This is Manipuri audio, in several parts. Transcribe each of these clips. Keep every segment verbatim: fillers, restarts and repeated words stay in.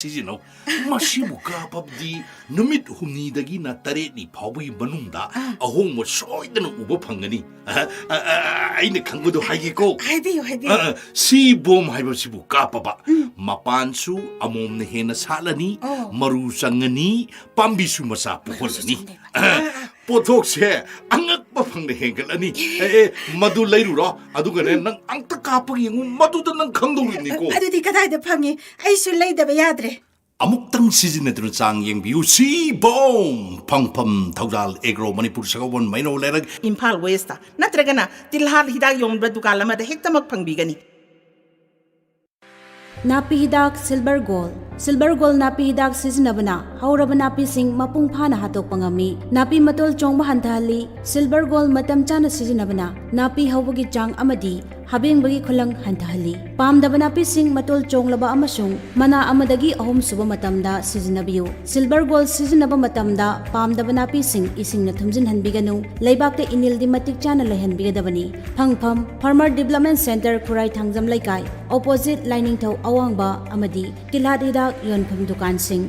ꯁꯤꯖꯤꯟꯅꯧ꯫ ꯃꯁꯤꯕꯨ ꯀꯥꯞꯄꯕꯗꯤ ꯅꯨꯃꯤꯠ ꯍꯨꯝꯅꯤꯗꯒꯤꯅ ꯇꯔꯦꯠꯅꯤ ꯐꯥꯎꯕꯒꯤ ꯃꯅꯨꯡꯗ ꯑꯍꯣꯡꯕ ꯁꯣꯏꯗꯅ ꯎꯕ ꯐꯪꯒꯅꯤ꯫ ꯑ, ꯑ, ꯑ, ꯑꯩꯅ ꯈꯪꯕꯗꯣ ꯍꯥꯏꯒꯦꯀꯣ꯫ ꯍꯥꯏꯕꯤꯌꯨ, ꯍꯥꯏꯕꯤꯌꯨ꯫ ꯑ, ꯑ, ꯁꯤ ꯕꯣꯝ ꯍꯥꯏꯕꯁꯤꯕꯨ ꯀꯥꯞꯄꯕ, ꯎꯝ꯫ ꯃꯄꯥꯟꯁꯨ ꯑꯃꯣꯝꯅ ꯍꯦꯟꯅ ꯁꯥꯠꯂꯅꯤ, ꯑꯣ꯫ ꯃꯔꯨ ꯆꯪꯉꯅꯤ, ꯄꯥꯝꯕꯤꯁꯨ ꯃꯆꯥ ꯄꯣꯛꯍꯜꯂꯅꯤ꯫ ꯆꯪꯉꯦꯕ꯫ ꯑꯥ, ꯑꯥ꯫ ꯄꯣꯠꯊꯣꯛꯁꯦ ꯑꯉꯛꯄ ꯐꯪꯅ ꯍꯦꯟꯒꯠꯂꯅꯤ꯫ ꯑꯦ, ꯑꯦ, ꯃꯗꯨ ꯂꯩꯔꯨꯔꯣ, ꯑꯗꯨꯒꯅꯦ, ꯅꯪ ꯑꯝꯇ ꯀꯥꯞꯄꯒ ꯌꯦꯡꯉꯨ, ꯃꯗꯨꯗ ꯅꯪ ꯈꯪꯗꯧꯔꯤꯕꯅꯤꯀꯣ꯫ ꯑꯗꯨꯗꯤ ꯀꯗꯥꯏꯗ ꯐꯪꯉꯤ? ꯑꯩꯁꯨ ꯂꯩꯗꯕ ꯌꯥꯗ꯭ꯔꯦ꯫ ꯑꯃꯨꯛꯇꯪ ꯁꯤꯖꯤꯟꯅꯗꯨꯅ ꯆꯥꯡ ꯌꯦꯡꯕꯤꯌꯨ꯫ ꯁꯤ ꯕꯣꯝ! ꯐꯪꯐꯝ ꯊꯧꯗꯥꯜ ꯑꯦꯒ꯭ꯔꯣ, ꯃꯅꯤꯄꯨꯔ, ꯁꯒꯣꯜꯕꯟ, ꯃꯩꯅꯧ, ꯂꯩꯔꯛ꯫ ꯏꯝꯐꯥꯜ ꯋꯦꯁꯇ ꯅꯠꯇ꯭ꯔꯒꯅ ꯇꯤꯜꯍꯥꯠ ꯍꯤꯗꯥꯛ ꯌꯣꯟꯕ ꯗꯨꯀꯥꯟ ꯑꯃꯗ ꯍꯦꯛꯇꯃꯛ ꯐꯪꯕꯤꯒꯅꯤ꯫ ꯅꯥꯄꯤ ꯍꯤꯗꯥꯛ ꯁꯤꯜꯚꯔ ꯒꯣꯜ꯫ ꯁꯤꯜꯚꯔ ꯒꯣꯜ ꯅꯥꯄꯤ ꯍꯤꯗꯥꯛ ꯁꯤꯖꯤꯟꯅꯕꯅ ꯍꯧꯔꯕ ꯅꯥꯄꯤꯁꯤꯡ ꯃꯄꯨꯡ ꯐꯥꯅ ꯍꯥꯠꯇꯣꯛꯄ ꯉꯝꯃꯤ꯫ ꯅꯥꯄꯤ ꯃꯇꯣꯜ ꯆꯣꯡꯕ ꯍꯟꯊꯍꯜꯂꯤ꯫ ꯁꯤꯜꯚꯔ ꯒꯣꯜ ꯃꯇꯝ ꯆꯥꯅ ꯁꯤꯖꯤꯟꯅꯕꯅ ꯅꯥꯄꯤ ꯍꯧꯕꯒꯤ ꯆꯥꯡ ꯑꯃꯗꯤ ꯍꯥꯕꯦꯡꯕꯒꯤ ꯈꯨꯂꯪ ꯍꯟꯊꯍꯜꯂꯤ꯫ ꯄꯥꯝꯗꯕ ꯅꯥꯄꯤꯁꯤꯡ ꯃꯇꯣꯜ ꯆꯣꯡꯂꯕ ꯑꯃꯁꯨꯡ ꯃꯅꯥ ꯑꯃꯗꯒꯤ ꯑꯍꯨꯝ ꯁꯨꯕ ꯃꯇꯝꯗ ꯁꯤꯖꯤꯟꯅꯕꯤꯌꯨ꯫ ꯁꯤꯜꯚꯔ ꯒꯣꯜ ꯁꯤꯖꯤꯟꯅꯕ ꯃꯇꯝꯗ ꯄꯥꯝꯗꯕ ꯅꯥꯄꯤꯁꯤꯡ ꯏꯁꯤꯡꯅ ꯊꯨꯝꯖꯤꯟꯍꯟꯕꯤꯒꯅꯨ꯫ ꯂꯩꯕꯥꯛꯇ ꯏꯅꯤꯜꯗꯤ ꯃꯇꯤꯛ ꯆꯥꯅ ꯂꯩꯍꯟꯕꯤꯒꯗꯕꯅꯤ꯫ ꯐꯪꯐꯝ: farmer development centre, Khurai Thangjam Leikai, opposite Lainingthou ꯑꯋꯥꯡꯕ ꯑꯃꯗꯤ ꯀꯤꯜꯍꯥꯠ ꯍꯤꯗꯥꯛ ꯌꯣꯟꯐꯝ ꯗꯨꯀꯥꯟꯁꯤꯡ꯫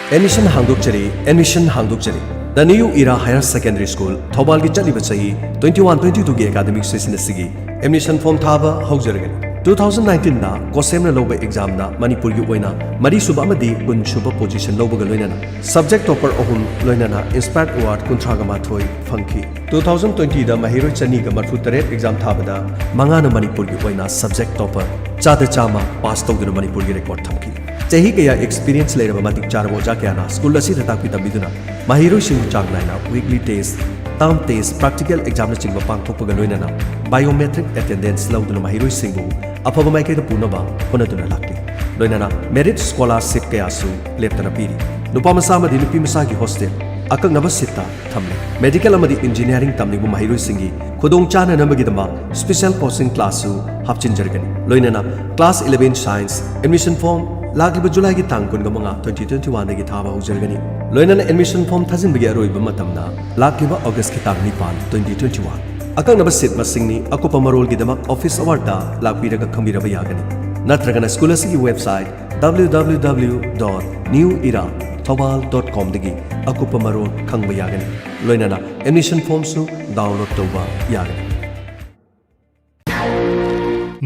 ꯑꯦꯗꯃꯤꯁꯟ ꯍꯥꯡꯗꯣꯛꯆꯔꯤ꯫ ꯑꯦꯗꯃꯤꯁꯟ ꯍꯥꯡꯗꯣꯛꯆꯔꯤ꯫ The New Era Higher Secondary School, ꯊꯧꯕꯥꯜꯒꯤ ꯆꯠꯂꯤꯕ ꯆꯍꯤ twenty one twenty two ꯒꯤ ꯑꯦꯀꯥꯗꯃꯤꯛ ꯁꯦꯁꯟ ꯑꯁꯤꯒꯤ ꯑꯦꯗꯃꯤꯁꯟ ꯐꯣꯔꯝ ꯊꯥꯕ ꯍꯧꯖꯔꯒꯅꯤ꯫ Two thousand nineteen ꯗ ꯀꯣꯁꯦꯝꯅ ꯂꯧꯕ ꯑꯦꯛꯖꯥꯝꯗ ꯃꯅꯤꯄꯨꯔꯒꯤ ꯑꯣꯏꯅ ꯃꯔꯤꯁꯨꯕ ꯑꯃꯗꯤ ꯀꯨꯟꯁꯨꯕ ꯄꯣꯖꯤꯁꯟ ꯂꯧꯕꯒ ꯂꯣꯏꯅꯅ ꯁꯕꯖꯦꯛ ꯇꯣꯄꯔ ꯑꯍꯨꯝ, ꯂꯣꯏꯅꯅ ꯏꯟꯁꯄꯥꯌꯔ ꯑꯦꯋꯥꯔꯗ ꯀꯨꯟꯊ꯭ꯔꯥꯒ ꯃꯥꯊꯣꯏ ꯐꯪꯈꯤ꯫ Two thousand twenty ꯗ ꯃꯍꯩꯔꯣꯏ ꯆꯅꯤꯒ ꯃꯔꯤꯐꯨ ꯇꯔꯦꯠ ꯑꯦꯛꯖꯥꯝ ꯊꯥꯕꯗ ꯃꯉꯥꯅ ꯃꯅꯤꯄꯨꯔꯒꯤ ꯑꯣꯏꯅ ꯁꯕꯖꯦꯛ ꯇꯣꯄꯔ ꯆꯥꯗ ꯆꯥꯝꯃ ꯄꯥꯁ ꯇꯧꯗꯨꯅ ꯃꯅꯤꯄꯨꯔꯒꯤ ꯔꯦꯀꯣꯔꯗ ꯊꯝꯈꯤ꯫ ꯆꯍꯤ ꯀꯌꯥ ꯑꯦꯛꯁꯄꯤꯔꯤꯌꯦꯟꯁ ꯂꯩꯔꯕ ꯃꯇꯤꯛ ꯆꯥꯔꯕ ꯑꯣꯖꯥ ꯀꯌꯥꯅ ꯁ꯭ꯀꯨꯜ ꯑꯁꯤꯗ ꯇꯥꯛꯄꯤ ꯇꯝꯕꯤꯗꯨꯅ ꯃꯍꯩꯔꯣꯏꯁꯤꯡꯕꯨ ꯆꯥꯡ ꯅꯥꯏꯅ weekly test, term test, practical ꯑꯦꯛꯖꯥꯝꯅꯆꯤꯡꯕ ꯄꯥꯡꯊꯣꯛꯄꯒ ꯂꯣꯏꯅꯅ ꯕꯥꯏꯑꯣꯃꯦꯇ꯭ꯔꯤꯛ ꯑꯦꯇꯦꯟꯗꯦꯟꯁ ꯂꯧꯗꯨꯅ ꯃꯍꯩꯔꯣꯏꯁꯤꯡꯕꯨ ꯑꯐꯕ ꯃꯥꯏꯀꯩꯗ ꯄꯨꯅꯕ ꯍꯣꯠꯅꯗꯨꯅ ꯂꯥꯛꯂꯤ꯫ ꯂꯣꯏꯅꯅ ꯃꯦꯔꯤꯠ ꯁ꯭ꯀꯣꯂꯥꯔꯁꯤꯞ ꯀꯌꯥꯁꯨ ꯂꯦꯞꯇꯅ ꯄꯤꯔꯤ꯫ ꯅꯨꯄꯥ ꯃꯆꯥ ꯑꯃꯗꯤ ꯅꯨꯄꯤ ꯃꯆꯥꯒꯤ ꯍꯣꯁꯇꯦꯜ, ꯑꯀꯛꯅꯕ ꯁꯤꯠꯇ ꯊꯝꯂꯤ꯫ ꯃꯦꯗꯤꯀꯦꯜ ꯑꯃꯗꯤ ꯏꯟꯖꯤꯅꯤꯌꯥꯔꯤꯡ ꯇꯝꯂꯤꯕ ꯃꯍꯩꯔꯣꯏꯁꯤꯡꯒꯤ ꯈꯨꯗꯣꯡ ꯆꯥꯅꯅꯕꯒꯤꯗꯃꯛ ꯁ꯭ꯄꯦꯁꯦꯜ ꯀꯣꯆꯤꯡ ꯀ꯭ꯂꯥꯁꯁꯨ ꯍꯥꯞꯆꯤꯟꯖꯔꯒꯅꯤ꯫ ꯂꯣꯏꯅꯅ class eleven science admission form ꯂꯥꯛꯂꯤꯕ ꯖꯨꯂꯥꯏꯒꯤ ꯇꯥꯡ ꯀꯨꯟꯒ ꯃꯉꯥ, twenty twenty one ꯗꯒꯤ ꯊꯥꯕ ꯍꯧꯖꯔꯒꯅꯤ꯫ ꯂꯣꯏꯅꯅ ꯑꯦꯗꯃꯤꯁꯟ ꯐꯣꯔꯝ ꯊꯥꯖꯤꯟꯕꯒꯤ ꯑꯔꯣꯏꯕ ꯃꯇꯝꯅ ꯂꯥꯛꯂꯤꯕ ꯑꯣꯒꯁꯀꯤ ꯇꯥꯡ ꯅꯤꯄꯥꯟ, twenty twenty one꯫ ꯑꯀꯛꯅꯕ ꯁꯤꯠ ꯃꯁꯤꯡꯅꯤ꯫ ꯑꯀꯨꯞꯄ ꯃꯔꯣꯜꯒꯤꯗꯃꯛ ꯑꯣꯐꯤꯁ ꯑꯋꯥꯔꯗ ꯂꯥꯛꯄꯤꯔꯒ ꯈꯪꯕꯤꯔꯕ ꯌꯥꯒꯅꯤ꯫ ꯅꯠꯇ꯭ꯔꯒꯅ ꯁ꯭ꯀꯨꯜ ꯑꯁꯤꯒꯤ website W W W dot new era thoubal dot com ꯗꯒꯤ ꯑꯀꯨꯞꯄ ꯃꯔꯣꯜ ꯈꯪꯕ ꯌꯥꯒꯅꯤ꯫ ꯂꯣꯏꯅꯅ ꯑꯦꯗꯃꯤꯁꯟ ꯐꯣꯔꯝꯁꯨ ꯗꯥꯎꯟꯂꯣꯗ ꯇꯧꯕ ꯌꯥꯒꯅꯤ꯫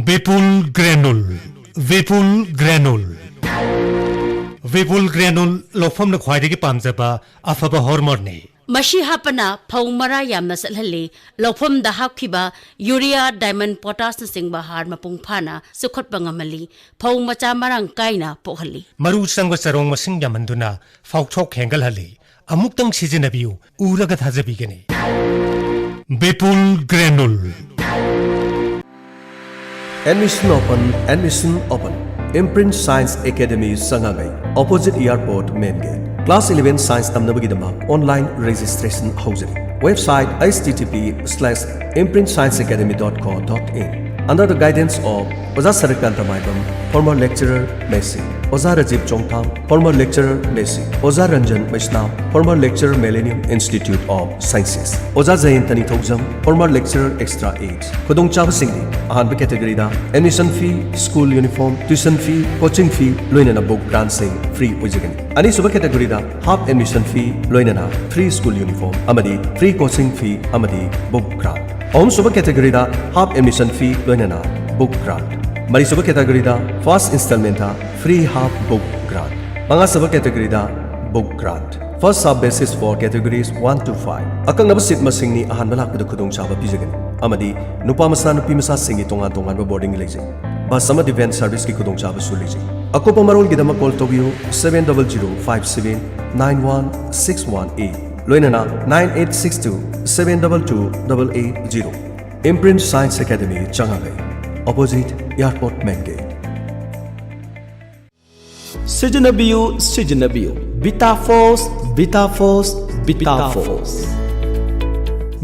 Bipul granule. Bipul granule. Bipul granule ꯂꯧꯐꯝꯅ ꯈ꯭ꯋꯥꯏꯗꯒꯤ ꯄꯥꯝꯖꯕ ꯑꯐꯕ ꯍꯣꯔꯃꯣꯟꯅꯤ꯫ ꯃꯁꯤ ꯍꯥꯞꯄꯅ ꯐꯧ ꯃꯔꯥ ꯌꯥꯝꯅ ꯆꯠꯍꯜꯂꯤ꯫ ꯂꯧꯐꯝꯗ ꯍꯥꯞꯈꯤꯕ ꯌꯨꯔꯤꯌꯥ, ꯗꯥꯏꯃꯟ, ꯄꯣꯇꯥꯁꯅꯆꯤꯡꯕ ꯍꯥꯔ ꯃꯄꯨꯡ ꯐꯥꯅ ꯆꯨꯞꯈꯠꯄ ꯉꯝꯍꯜꯂꯤ꯫ ꯐꯧ ꯃꯆꯥ ꯃꯔꯥꯡ ꯀꯥꯏꯅ ꯄꯣꯛꯍꯜꯂꯤ꯫ ꯃꯔꯨ ꯆꯪꯕ ꯆꯔꯣꯡ ꯃꯁꯤꯡ ꯌꯥꯝꯍꯟꯗꯨꯅ ꯐꯥꯎꯊꯣꯛ ꯍꯦꯟꯒꯠꯍꯜꯂꯤ꯫ ꯑꯃꯨꯛꯇꯪ ꯁꯤꯖꯤꯟꯅꯕꯤꯌꯨ, ꯎꯔꯒ ꯊꯥꯖꯕꯤꯒꯅꯤ꯫ Bipul granule. Admission open, admission open. Imprint Science Academy, ꯆꯉꯥꯡꯉꯩ, opposite airport, main gate. Class eleven science ꯇꯝꯅꯕꯒꯤꯗꯃꯛ online registration ꯍꯧꯖꯔꯤ꯫ Website H T T P slash imprint science academy dot co dot in. Under the guidance of ꯑꯣꯖꯥ ꯁꯔꯠꯀꯥꯟꯇ ꯃꯥꯏꯕꯝ, former lecturer, ꯃꯦꯁꯤ, ꯑꯣꯖꯥ ꯔꯥꯖꯤꯕ ꯆꯣꯡꯊꯥꯝ, former lecturer, ꯃꯦꯁꯤ, ꯑꯣꯖꯥ ꯔꯟꯖꯟ ꯃꯩꯁꯅꯥꯝ, former lecturer, Millennium Institute of Sciences, ꯑꯣꯖꯥ ꯖꯌꯟꯇ ꯅꯤꯡꯊꯧꯖꯝ, former lecturer, extra eight꯫ ꯈꯨꯗꯣꯡꯆꯥꯕꯁꯤꯡꯗꯤ: ꯑꯍꯥꯟꯕ categoryꯗ admission fee, school uniform, tuition fee, coaching fee, ꯂꯣꯏꯅꯅ book grantꯁꯤꯡ free ꯑꯣꯏꯖꯒꯅꯤ꯫ ꯑꯅꯤꯁꯨꯕ categoryꯗ half admission fee, ꯂꯣꯏꯅꯅ free school uniform ꯑꯃꯗꯤ free coaching fee ꯑꯃꯗꯤ book grant꯫ ꯑꯍꯨꯝꯁꯨꯕ categoryꯗ half admission fee, ꯂꯣꯏꯅꯅ book grant꯫ ꯃꯔꯤꯁꯨꯕ categoryꯗ first installmentꯇ free half book grant꯫ ꯃꯉꯥꯁꯨꯕ categoryꯗ book grant꯫ First sub basis for categories one to five꯫ ꯑꯀꯛꯅꯕ seat ꯃꯁꯤꯡꯅꯤ ꯑꯍꯥꯟꯕ ꯂꯥꯛꯄꯗ ꯈꯨꯗꯣꯡꯆꯥꯕ ꯄꯤꯖꯒꯅꯤ ꯑꯃꯗꯤ ꯅꯨꯄꯥ ꯃꯆꯥ ꯅꯨꯄꯤ ꯃꯆꯥꯁꯤꯡꯒꯤ ꯇꯣꯉꯥꯟ ꯇꯣꯉꯥꯟꯕ boarding ꯂꯩꯖꯩ꯫ Bus ꯑꯃꯗꯤ van serviceꯀꯤ ꯈꯨꯗꯣꯡꯆꯥꯕꯁꯨ ꯂꯩꯖꯩ꯫ ꯑꯀꯨꯞꯄ ꯃꯔꯣꯜꯒꯤꯗꯃꯛ call ꯇꯧꯕꯤꯌꯨ seven double zero five seven nine one six one eight, ꯂꯣꯏꯅꯅ nine eight six two seven double two double eight zero꯫ Imprint Science Academy, ꯆꯉꯥꯡꯉꯩ, opposite airport, main gate꯫ ꯁꯤꯖꯤꯟꯅꯕꯤꯌꯨ, ꯁꯤꯖꯤꯟꯅꯕꯤꯌꯨ꯫ ꯕꯤꯇꯥꯐꯣꯁ, ꯕꯤꯇꯥꯐꯣꯁ, ꯕꯤꯇꯥꯐꯣꯁ꯫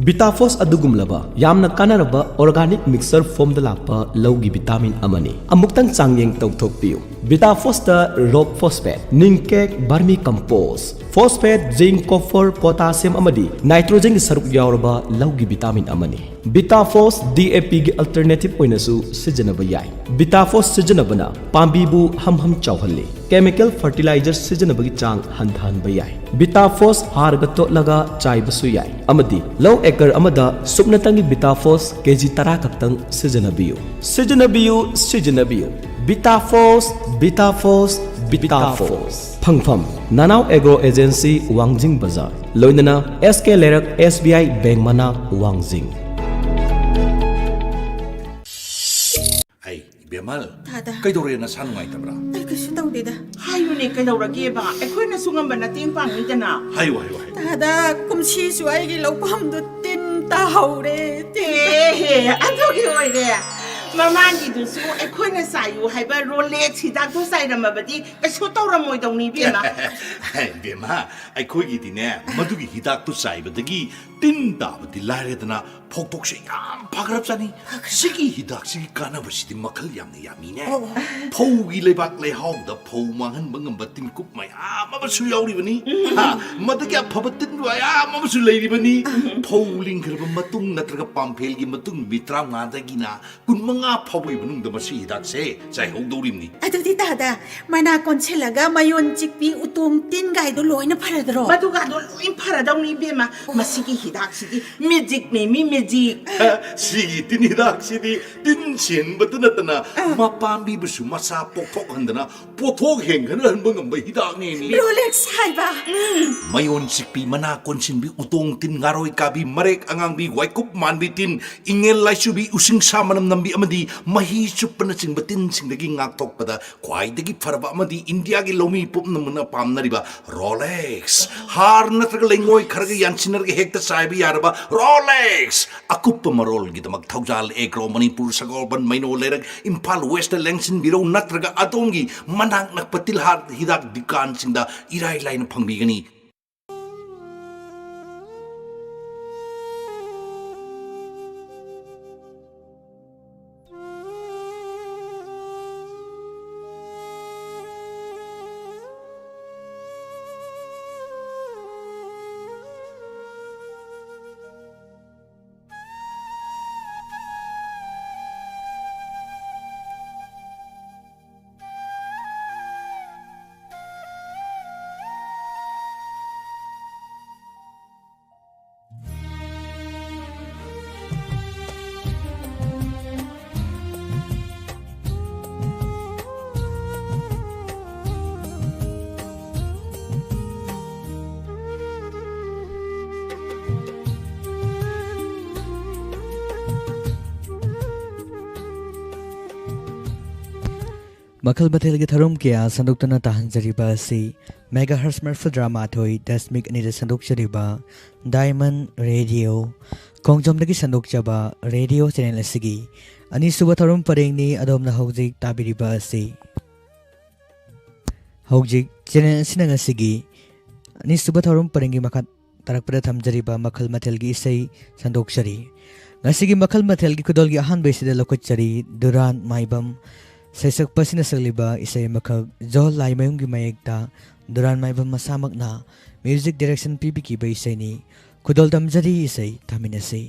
ꯕꯤꯇꯥꯐꯣꯁ ꯑꯗꯨꯒꯨꯝꯂꯕ ꯌꯥꯝꯅ ꯀꯥꯟꯅꯔꯕ organic mixture formꯗ ꯂꯥꯛꯄ ꯂꯧꯒꯤ vitamin ꯑꯃꯅꯤ꯫ ꯑꯃꯨꯛꯇꯪ ꯆꯥꯡꯌꯦꯡ ꯇꯧꯊꯣꯛꯄꯤꯌꯨ꯫ ꯕꯤꯇꯥ ꯐꯣꯁꯇ ꯔꯣꯛ ꯐꯣꯁꯐꯦꯠ, ꯅꯤꯡꯀꯦꯛ, vermicompost, phosphate, zinc, copper, potassium ꯑꯃꯗꯤ ꯅꯥꯏꯇ꯭ꯔꯣꯖꯦꯟꯒꯤ ꯁꯔꯨꯛ ꯌꯥꯎꯔꯕ ꯂꯧꯒꯤ ꯚꯤꯇꯥꯃꯤꯟ ꯑꯃꯅꯤ꯫ ꯕꯤꯇꯥ ꯐꯣꯁ ꯗꯤ ꯑꯦ ꯄꯤꯒꯤ ꯑꯜꯇꯔꯅꯦꯇꯤꯚ ꯑꯣꯏꯅꯁꯨ ꯁꯤꯖꯤꯟꯅꯕ ꯌꯥꯏ꯫ ꯕꯤꯇꯥ ꯐꯣꯁ ꯁꯤꯖꯤꯟꯅꯕꯅ ꯄꯥꯝꯕꯤꯕꯨ ꯍꯝ ꯍꯝ ꯆꯥꯎꯍꯜꯂꯤ꯫ ꯀꯦꯃꯤꯀꯦꯜ ꯐꯔꯇꯤꯂꯥꯏꯖꯔ ꯁꯤꯖꯤꯟꯅꯕꯒꯤ ꯆꯥꯡ ꯍꯟꯊꯍꯟꯕ ꯌꯥꯏ꯫ ꯕꯤꯇꯥ ꯐꯣꯁ ꯍꯥꯔꯒ ꯇꯣꯠꯂꯒ ꯆꯥꯏꯕꯁꯨ ꯌꯥꯏ꯫ ꯑꯃꯗꯤ ꯂꯧ ꯑꯦꯀꯔ ꯑꯃꯗ ꯁꯨꯞꯅꯇꯪꯒꯤ ꯕꯤꯇꯥ ꯐꯣꯁ ꯀꯦꯖꯤ ꯇꯔꯥ ꯈꯛꯇꯪ ꯁꯤꯖꯤꯟꯅꯕꯤꯌꯨ꯫ ꯁꯤꯖꯤꯟꯅꯕꯤꯌꯨ, ꯁꯤꯖꯤꯟꯅꯕꯤꯌꯨ꯫ Vita phos, Vita phos, Vita phos. ꯐꯪꯐꯝ: ꯅꯅꯥꯎ ꯑꯦꯒ꯭ꯔꯣ ꯑꯦꯖꯦꯟꯁꯤ, ꯋꯥꯡꯖꯤꯡ ꯕꯖꯥꯔ, ꯂꯣꯏꯅꯅ ꯑꯦꯁ ꯀꯦ ꯂꯩꯔꯛ, ꯑꯦꯁ ꯕꯤ ꯑꯥꯏ ꯕꯦꯡ ꯃꯅꯥꯛ, ꯋꯥꯡꯖꯤꯡ꯫ ꯑꯩ, ꯏꯕꯦꯝꯃꯜ, ꯇꯥꯗ꯫ ꯀꯩꯗꯧꯔꯦ? ꯅꯁꯥ ꯅꯨꯡꯉꯥꯏꯇꯕ꯭ꯔꯥ? ꯑꯩ ꯀꯩꯁꯨ ꯇꯧꯗꯦꯗ꯫ ꯍꯥꯏꯌꯨꯅꯦ, ꯀꯩꯗꯧꯔꯒꯦꯕ? ꯑꯩꯈꯣꯏꯅꯁꯨ ꯉꯝꯕ ꯃꯇꯦꯡ ꯄꯥꯡꯅꯤꯗꯅ꯫ ꯍꯥꯏꯌꯨ, ꯍꯥꯏꯌꯨ, ꯍꯥꯏꯌꯨ꯫ ꯇꯥꯗ, ꯀꯨꯝꯁꯤꯁꯨ ꯑꯩꯒꯤ ꯂꯧꯐꯝꯗꯨ ꯇꯤꯟ ꯇꯥꯍꯧꯔꯦ꯫ ꯇꯤꯟ ꯑꯦꯍꯦ, ꯑꯗꯨꯒꯤ ꯑꯣꯏꯔꯦ꯫ ꯃꯃꯥꯡꯒꯤꯗꯨꯁꯨ ꯑꯩꯈꯣꯏꯅ ꯆꯥꯏꯌꯨ ꯍꯥꯏꯕ ꯔꯣꯂꯦꯛꯁ ꯍꯤꯗꯥꯛꯇꯨ ꯆꯥꯏꯔꯝꯃꯕꯗꯤ ꯀꯩꯁꯨ ꯇꯧꯔꯝꯃꯣꯏꯗꯧꯅꯤ, ꯏꯕꯦꯝꯃ꯫ ꯏꯕꯦꯝꯃ, ꯑꯩꯈꯣꯏꯒꯤꯗꯤꯅꯦ, ꯃꯗꯨꯒꯤ ꯍꯤꯗꯥꯛꯇꯨ ꯆꯥꯏꯕꯗꯒꯤ ꯇꯤꯟ ꯇꯥꯕꯗꯤ ꯂꯥꯏꯔꯗꯅ, ꯐꯧꯊꯣꯛꯁꯦ ꯌꯥꯝ ꯐꯈ꯭ꯔꯕꯖꯥꯠꯅꯤ꯫ ꯐꯈ꯭ꯔꯦ꯫ ꯁꯤꯒꯤ ꯍꯤꯗꯥꯛꯁꯤꯒꯤ ꯀꯥꯟꯅꯕꯁꯤꯗꯤ ꯃꯈꯜ ꯌꯥꯝꯅ ꯌꯥꯝꯃꯤꯅꯦ꯫ ꯑꯣ, ꯑꯣ꯫ ꯐꯧꯒꯤ ꯂꯩꯕꯥꯛ ꯂꯩꯍꯥꯎꯗ ꯐꯧ ꯃꯥꯡꯍꯟꯕ ꯉꯝꯕ ꯇꯤꯟꯀꯨꯞ ꯃꯌꯥꯝ ꯑꯃꯁꯨ ꯌꯥꯎꯔꯤꯕꯅꯤ꯫ ꯎꯝ꯫ ꯍꯥ, ꯃꯗꯨꯒꯤ ꯑꯐꯕ ꯇꯤꯟ ꯃꯌꯥꯝ ꯑꯃꯁꯨ ꯂꯩꯔꯤꯕꯅꯤ꯫ ꯎꯝ꯫ ꯐꯧ ꯂꯤꯡꯈ꯭ꯔꯕ ꯃꯇꯨꯡ ꯅꯠꯇ꯭ꯔꯒ ꯄꯥꯝꯐꯦꯜꯒꯤ ꯃꯇꯨꯡ ꯅꯨꯃꯤꯠ ꯇꯔꯥꯃꯉꯥꯗꯒꯤꯅ ꯀꯨꯟꯃꯉꯥ ꯐꯥꯎꯕꯒꯤ ꯃꯅꯨꯡꯗ ꯃꯁꯤ ꯍꯤꯗꯥꯛꯁꯦ ꯆꯥꯏꯍꯧꯗꯧꯔꯤꯕꯅꯤ꯫ ꯑꯗꯨꯗꯤ ꯇꯥꯗ, ꯃꯅꯥ ꯀꯣꯟꯁꯤꯜꯂꯒ ꯃꯌꯣꯟ ꯆꯤꯛꯄꯤ, ꯎꯇꯣꯡ ꯇꯤꯟꯒꯥꯏꯗꯣ ꯂꯣꯏꯅ ꯐꯔꯗ꯭ꯔꯣ? ꯃꯗꯨꯒꯗꯣ ꯂꯣꯏ ꯐꯔꯗꯧꯅꯤ, ꯏꯕꯦꯝꯃ꯫ ꯃꯁꯤꯒꯤ ꯍꯤꯗꯥꯛꯁꯤꯗꯤ ꯃꯦꯖꯤꯛꯅꯦ, ꯃꯤ ꯃꯦꯖꯤꯛ꯫ ꯁꯤꯒꯤ ꯇꯤꯟ ꯍꯤꯗꯥꯛꯁꯤꯗꯤ ꯇꯤꯟ ꯁꯦꯡꯕꯇ ꯅꯠꯇꯅ, ꯑꯥ, ꯃꯄꯥꯝꯕꯤꯕꯨꯁꯨ ꯃꯁꯥ ꯄꯣꯛꯊꯣꯛꯍꯟꯗꯅ ꯄꯣꯠꯊꯣꯛ ꯍꯦꯟꯒꯠꯍꯟꯕ ꯉꯝꯕ ꯍꯤꯗꯥꯛꯅꯦ, ꯃꯤ꯫ ꯔꯣꯂꯦꯛꯁ ꯍꯥꯏꯕ? ꯃꯌꯣꯟ ꯆꯤꯛꯄꯤ, ꯃꯅꯥ ꯀꯣꯟꯁꯤꯟꯕꯤ, ꯎꯇꯣꯡ ꯇꯤꯟ, ꯉꯥꯔꯣꯏ ꯀꯥꯕꯤ, ꯃꯔꯦꯛ ꯑꯉꯥꯡꯕꯤ, ꯋꯥꯏꯀꯨꯞ ꯃꯥꯟꯕꯤ ꯇꯤꯟ, ꯏꯉꯦꯜ ꯂꯥꯏꯆꯨꯕꯤ, ꯎꯁꯤꯡꯁꯥ ꯃꯅꯝ ꯅꯝꯕꯤ ꯑꯃꯗꯤ ꯃꯍꯤ ꯆꯨꯞꯄꯅꯆꯤꯡꯕ ꯇꯤꯟꯁꯤꯡꯗꯒꯤ ꯉꯥꯛꯊꯣꯛꯄꯗ ꯈ꯭ꯋꯥꯏꯗꯒꯤ ꯐꯔꯕ ꯑꯃꯗꯤ ꯏꯟꯗꯤꯌꯥꯒꯤ ꯂꯧꯃꯤ ꯄꯨꯝꯅꯃꯛꯅ ꯄꯥꯝꯅꯔꯤꯕ ꯔꯣꯂꯦꯛꯁ꯫ ꯍꯥꯔ ꯅꯠꯇ꯭ꯔꯒ ꯂꯩꯉꯣꯏ ꯈꯔꯒ ꯌꯥꯟꯁꯤꯟꯅꯔꯒ ꯍꯦꯛꯇ ꯆꯥꯏꯕ ꯌꯥꯔꯕ ꯔꯣꯂꯦꯛꯁ꯫ ꯑꯀꯨꯞꯄ ꯃꯔꯣꯜꯒꯤꯗꯃꯛ ꯊꯧꯖꯥꯜ ꯑꯦꯒ꯭ꯔꯣ, ꯃꯅꯤꯄꯨꯔ, ꯁꯒꯣꯜꯕꯟ, ꯃꯩꯅꯣ ꯂꯩꯔꯛ, ꯏꯝꯐꯥꯜ ꯋꯦꯁꯇ ꯂꯦꯡꯁꯤꯟꯕꯤꯔꯧ, ꯅꯠꯇ꯭ꯔꯒ ꯑꯗꯣꯝꯒꯤ ꯃꯅꯥꯛ ꯅꯛꯄ ꯇꯤꯜꯍꯥꯠ ꯍꯤꯗꯥꯛ ꯗꯨꯀꯥꯟꯁꯤꯡꯗ ꯏꯔꯥꯏ ꯂꯥꯏꯅ ꯐꯪꯕꯤꯒꯅꯤ꯫ ꯃꯈꯜ ꯃꯊꯦꯜꯒꯤ ꯊꯧꯔꯝ ꯀꯌꯥ ꯁꯟꯗꯣꯛꯇꯨꯅ ꯇꯥꯍꯟꯖꯔꯤꯕ ꯑꯁꯤ megahertz ꯃꯔꯤꯐꯨꯇꯔꯥ ꯃꯥꯊꯣꯏ ꯗꯁꯃꯤꯛ ꯑꯅꯤꯗ ꯁꯟꯗꯣꯛꯆꯔꯤꯕ Diamond Radio, ꯈꯣꯡꯖꯣꯝꯗꯒꯤ ꯁꯟꯗꯣꯛꯆꯕ ꯔꯦꯗꯤꯑꯣ ꯆꯦꯅꯦꯜ ꯑꯁꯤꯒꯤ ꯑꯅꯤꯁꯨꯕ ꯊꯧꯔꯝ ꯄꯔꯦꯡꯅꯤ꯫ ꯑꯗꯣꯝꯅ ꯍꯧꯖꯤꯛ ꯇꯥꯕꯤꯔꯤꯕ ꯑꯁꯤ, ꯍꯧꯖꯤꯛ ꯆꯦꯅꯦꯜ ꯑꯁꯤꯅ ꯉꯁꯤꯒꯤ ꯑꯅꯤꯁꯨꯕ ꯊꯧꯔꯝ ꯄꯔꯦꯡꯒꯤ ꯃꯈꯥ ꯇꯥꯔꯛꯄꯗ ꯊꯝꯖꯔꯤꯕ ꯃꯈꯜ ꯃꯊꯦꯜꯒꯤ ꯏꯁꯩ ꯁꯟꯗꯣꯛꯆꯔꯤ꯫ ꯉꯁꯤꯒꯤ ꯃꯈꯜ ꯃꯊꯦꯜꯒꯤ ꯈꯨꯗꯣꯜꯒꯤ ꯑꯍꯥꯟꯕ ꯏꯁꯩꯗ ꯂꯧꯈꯠꯆꯔꯤ ꯗꯨꯔꯥꯟ ꯃꯥꯏꯕꯝ, ꯁꯩꯁꯛꯄꯁꯤꯅ ꯁꯛꯂꯤꯕ ꯏꯁꯩ ꯑꯃꯈꯛ ꯖꯣꯜ ꯂꯥꯏꯃꯌꯨꯝꯒꯤ ꯃꯌꯦꯛꯇ ꯗꯨꯔꯥꯟ ꯃꯥꯏꯕꯝ ꯃꯁꯥꯃꯛꯅ ꯃ꯭ꯌꯨꯖꯤꯛ ꯗꯤꯔꯦꯛꯁꯟ ꯄꯤꯕꯤꯈꯤꯕ ꯏꯁꯩꯅꯤ꯫ ꯈꯨꯗꯣꯜ ꯇꯝꯖꯔꯤ, ꯏꯁꯩ ꯊꯥꯃꯤꯟꯅꯁꯤ꯫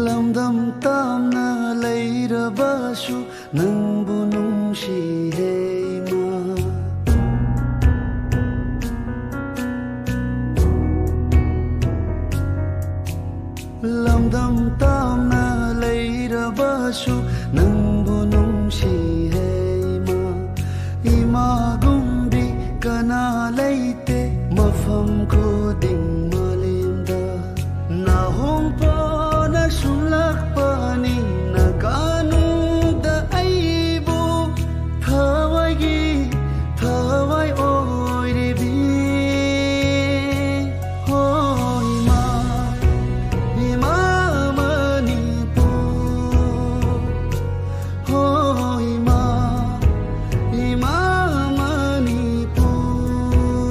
ꯂꯝꯗꯝ ꯇꯥꯝꯅ ꯂꯩꯔꯕꯁꯨ ꯅꯪꯕꯨ ꯅꯨꯡꯁꯤ ꯍꯦ ꯏꯃꯥ꯫ ꯂꯝꯗꯝ ꯇꯥꯝꯅ ꯂꯩꯔꯕꯁꯨ ꯅꯪꯕꯨ ꯅꯨꯡꯁꯤ ꯍꯦ ꯏꯃꯥ꯫ ꯏꯃꯥꯒꯨꯝꯕꯤ ꯀꯅꯥ ꯂꯩꯇꯦ ꯃꯐꯝ ꯈꯨꯗꯤꯡ ꯃꯥꯂꯦꯝꯗ꯫ ꯅꯥꯍꯣꯡꯄꯣꯅ ꯁꯨꯝꯂꯛꯄꯅꯤ ꯅꯒꯥꯅꯨꯡꯗ ꯑꯩꯕꯨ ꯊꯋꯥꯏꯒꯤ ꯊꯋꯥꯏ ꯑꯣꯏꯔꯤꯕꯤ꯫ ꯍꯣ ꯏꯃꯥ, ꯏꯃꯥ ꯃꯅꯤꯄꯨꯔ꯫ ꯍꯣ ꯏꯃꯥ, ꯏꯃꯥ ꯃꯅꯤꯄꯨꯔ꯫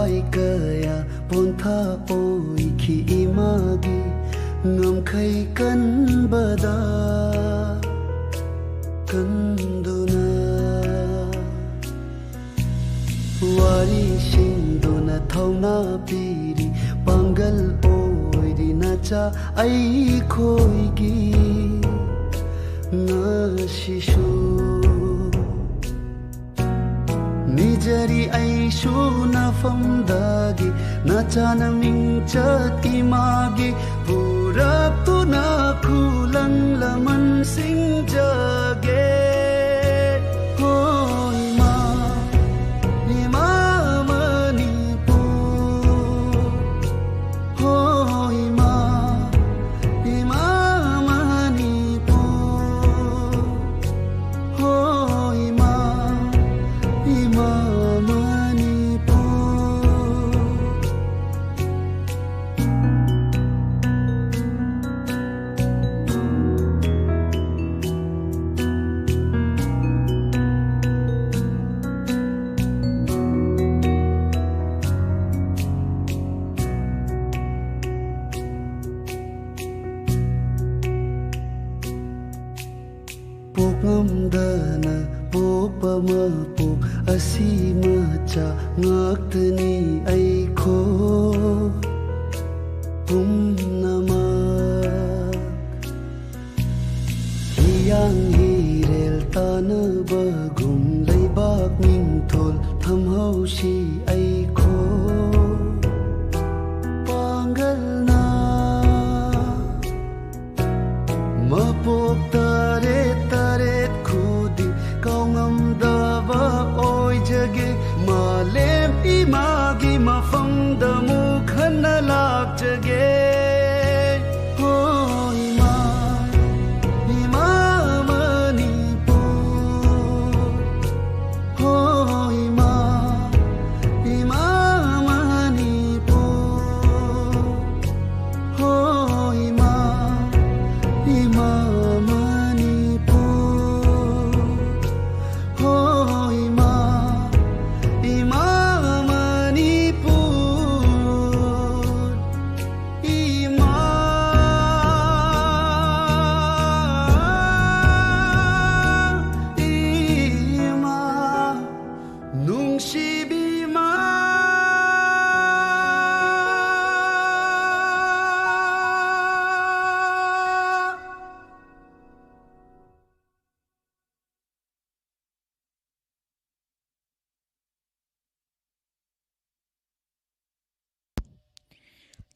ꯀꯌꯥ ꯄꯣꯟꯊꯥ ꯑꯣꯏꯈꯤ ꯏꯃꯥꯒꯤ ꯉꯝꯈꯩ ꯀꯟꯕꯗ ꯀꯟꯗꯨꯅ꯫ ꯋꯥꯔꯤꯁꯤꯡꯗꯨꯅ ꯊꯧꯅꯥ ꯄꯤꯔꯤ, ꯄꯥꯡꯒꯜ ꯑꯣꯏꯔꯤ ꯅꯆꯥ ꯑꯩꯈꯣꯏꯒꯤ ꯉꯁꯤꯁꯨ꯫ ꯅꯤꯖꯔꯤ ꯑꯩꯁꯨ ꯅꯐꯝꯗꯒꯤ ꯅꯆꯥꯅ ꯃꯤꯡꯆꯠ ꯏꯃꯥꯒꯤ ꯄꯨꯔꯛꯇꯨꯅ ꯈꯨꯂꯪ ꯂꯃꯟ ꯁꯤꯡꯖꯒꯦ꯫ ꯍꯣ ꯏꯃꯥ, ꯏꯃꯥ ꯃꯅꯤꯄꯨꯔ꯫ ꯍꯣ ꯏꯃꯥ, ꯏꯃꯥ ꯃꯅꯤꯄꯨꯔ꯫ ꯍꯣ ꯏꯃꯥ, ꯏꯃꯥ ꯃꯅꯤꯄꯨꯔ꯫ ꯄꯣꯛꯉꯝꯗꯅ ꯄꯣꯛꯄ ꯃꯄꯣꯛ ꯑꯁꯤ ꯃꯆꯥ ꯉꯥꯛꯇꯅꯤ ꯑꯩꯈꯣꯏ ꯄꯨꯝꯅꯃꯛ꯫ ꯍꯤꯌꯥꯡ ꯍꯤꯔꯦꯜ ꯇꯥꯟꯅꯕꯒꯨꯝ ꯂꯩꯕꯥꯛ ꯃꯤꯡꯊꯣꯜ ꯊꯝꯍꯧꯁꯤ ꯑꯩꯈꯣꯏ ꯄꯥꯡꯒꯜꯅ꯫ ꯃꯄꯣꯛ ꯇꯔꯦꯠ ꯇꯔꯦꯠ ꯈꯨꯗꯤꯡ ꯀꯥꯎꯉꯝꯗꯕ ꯑꯣꯏꯖꯒꯦ꯫ ꯃꯥꯂꯦꯝ ꯏꯃꯥꯒꯤ ꯃꯐꯝꯗ ꯑꯃꯨꯛ ꯍꯟꯅ ꯂꯥꯛꯆꯒꯦ꯫ ꯍꯣ ꯏꯃꯥ, ꯏꯃꯥ ꯃꯅꯤꯄꯨꯔ꯫ ꯍꯣ ꯏꯃꯥ, ꯏꯃꯥ ꯃꯅꯤꯄꯨꯔ꯫ ꯍꯣ ꯏꯃꯥ, ꯏꯃꯥ ꯃꯅꯤꯄꯨꯔ꯫ ꯍꯣ ꯏꯃꯥ, ꯏꯃꯥ ꯃꯅꯤꯄꯨꯔ꯫ ꯅꯨꯡꯁꯤꯕꯤꯃ꯫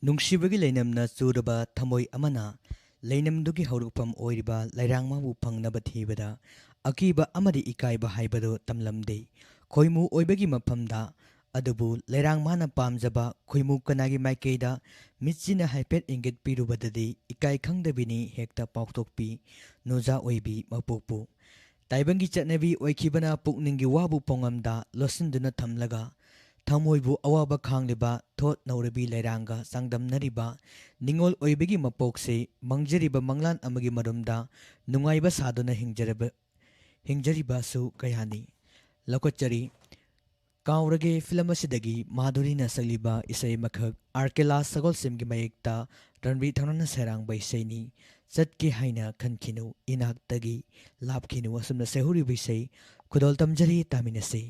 ꯅꯨꯡꯁꯤꯕꯒꯤ ꯂꯩꯅꯝꯅ ꯆꯨꯔꯕ ꯊꯃꯣꯏ ꯑꯃꯅ ꯂꯩꯅꯝꯗꯨꯒꯤ ꯍꯧꯔꯛꯐꯝ ꯑꯣꯏꯔꯤꯕ ꯂꯩꯔꯥꯡꯃꯥꯕꯨ ꯐꯪꯅꯕ ꯊꯤꯕꯗ ꯑꯀꯤꯕ ꯑꯃꯗꯤ ꯏꯀꯥꯏꯕ ꯍꯥꯏꯕꯗꯨ ꯇꯝꯂꯝꯗꯦ꯫ ꯈꯣꯏꯃꯨ ꯑꯣꯏꯕꯒꯤ ꯃꯐꯝꯗ, ꯑꯗꯨꯕꯨ ꯂꯩꯔꯥꯡꯃꯥꯅ ꯄꯥꯝꯖꯕ ꯈꯣꯏꯃꯨ ꯀꯅꯥꯒꯤ ꯃꯥꯏꯀꯩꯗ ꯃꯤꯠꯁꯤꯅ ꯍꯥꯏꯐꯦꯠ ꯏꯪꯒꯤꯠ ꯄꯤꯔꯨꯕꯗꯗꯤ ꯏꯀꯥꯏ ꯈꯪꯗꯕꯤꯅꯤ ꯍꯦꯛꯇ ꯄꯥꯎꯊꯣꯛꯄꯤ ꯅꯨꯖꯥ ꯑꯣꯏꯕꯤ ꯃꯄꯣꯛꯄꯨ꯫ ꯇꯥꯏꯕꯪꯒꯤ ꯆꯠꯅꯕꯤ ꯑꯣꯏꯈꯤꯕꯅ ꯄꯨꯛꯅꯤꯡꯒꯤ ꯋꯥꯕꯨ ꯄꯣꯡꯉꯝꯗ ꯂꯣꯠꯁꯤꯟꯗꯨꯅ ꯊꯝꯂꯒ, ꯊꯃꯣꯏꯕꯨ ꯑꯋꯥꯕ ꯈꯥꯡꯂꯤꯕ ꯊꯣꯠ ꯅꯧꯔꯕꯤ ꯂꯩꯔꯥꯡꯒ ꯆꯥꯡꯗꯝꯅꯔꯤꯕ ꯅꯤꯡꯉꯣꯜ ꯑꯣꯏꯕꯒꯤ ꯃꯄꯣꯛꯁꯤ ꯃꯪꯖꯔꯤꯕ ꯃꯪꯂꯥꯟ ꯑꯃꯒꯤ ꯃꯔꯨꯝꯗ ꯅꯨꯡꯉꯥꯏꯕ ꯁꯥꯗꯨꯅ ꯍꯤꯡꯖꯔꯕ, ꯍꯤꯡꯖꯔꯤꯕꯁꯨ ꯀꯌꯥꯅꯤ꯫ ꯂꯧꯈꯠꯆꯔꯤ꯫ ꯀꯥꯎꯔꯒꯦ ꯐꯤꯂꯝ ꯑꯁꯤꯗꯒꯤ ꯃꯥꯙꯨꯔꯤꯅ ꯁꯛꯂꯤꯕ ꯏꯁꯩ ꯑꯃꯈꯛ, ꯑꯥꯔ ꯀꯦꯂꯥꯁ ꯁꯒꯣꯜꯁꯦꯝꯒꯤ ꯃꯌꯦꯛꯇ ꯔꯟꯕꯤꯔ ꯊꯧꯅꯥꯅ ꯁꯩꯔꯥꯡꯕ ꯏꯁꯩꯅꯤ꯫ ꯆꯠꯀꯦ ꯍꯥꯏꯅ ꯈꯟꯈꯤꯅꯨ, ꯏꯅꯥꯛꯇꯒꯤ ꯂꯥꯞꯈꯤꯅꯨ꯫ ꯑꯁꯨꯝꯅ ꯁꯩꯍꯧꯔꯤꯕ ꯏꯁꯩ ꯈꯨꯗꯣꯜ ꯇꯝꯖꯔꯤ, ꯇꯥꯃꯤꯟꯅꯁꯤ꯫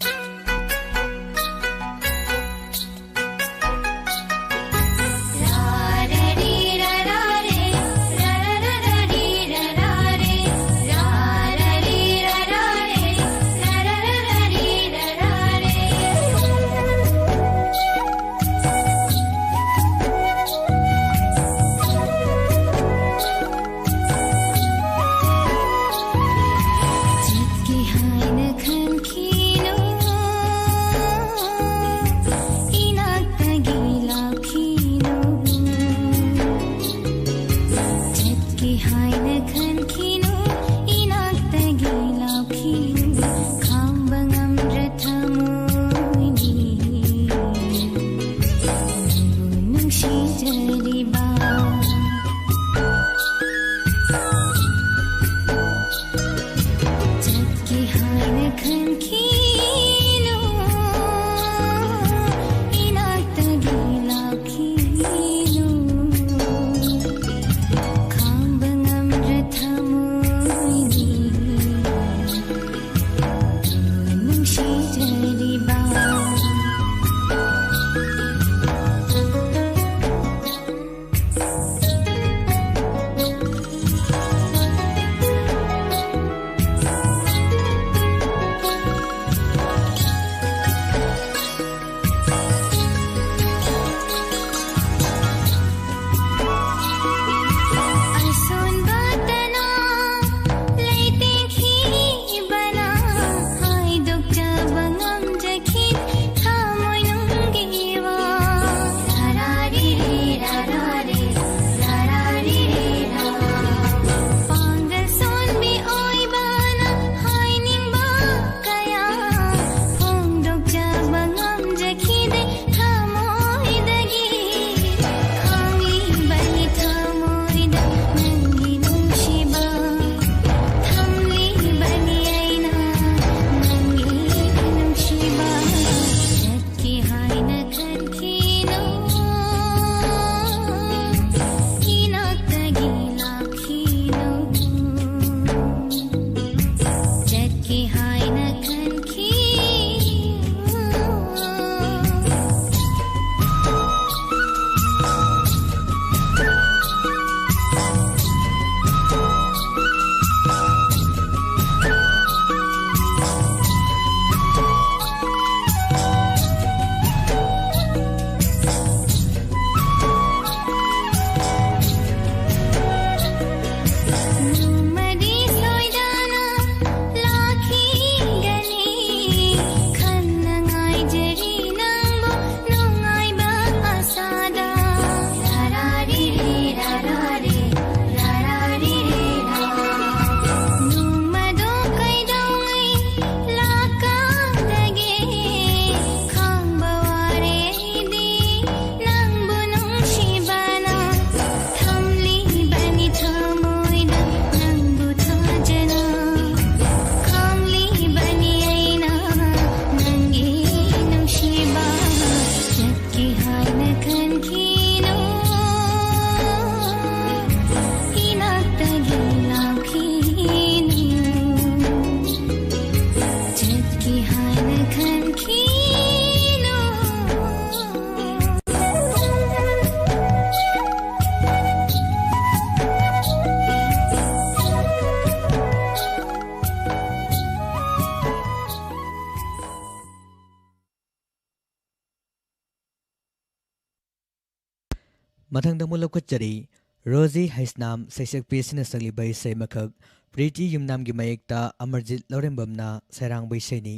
ꯃꯊꯪꯗ ꯑꯃꯨꯛ ꯂꯧꯈꯠꯆꯔꯤ, ꯔꯣꯖꯤ ꯍꯩꯁꯅꯥꯝ ꯁꯩꯁꯛꯄꯤ ꯑꯁꯤꯅ ꯁꯛꯂꯤꯕ ꯏꯁꯩ ꯑꯃꯈꯛ, ꯄ꯭ꯔꯤꯇꯤ ꯌꯨꯝꯅꯥꯝꯒꯤ ꯃꯌꯦꯛꯇ ꯑꯃꯔꯖꯤꯠ ꯂꯧꯔꯦꯝꯕꯝꯅ ꯁꯩꯔꯥꯡꯕ ꯏꯁꯩꯅꯤ,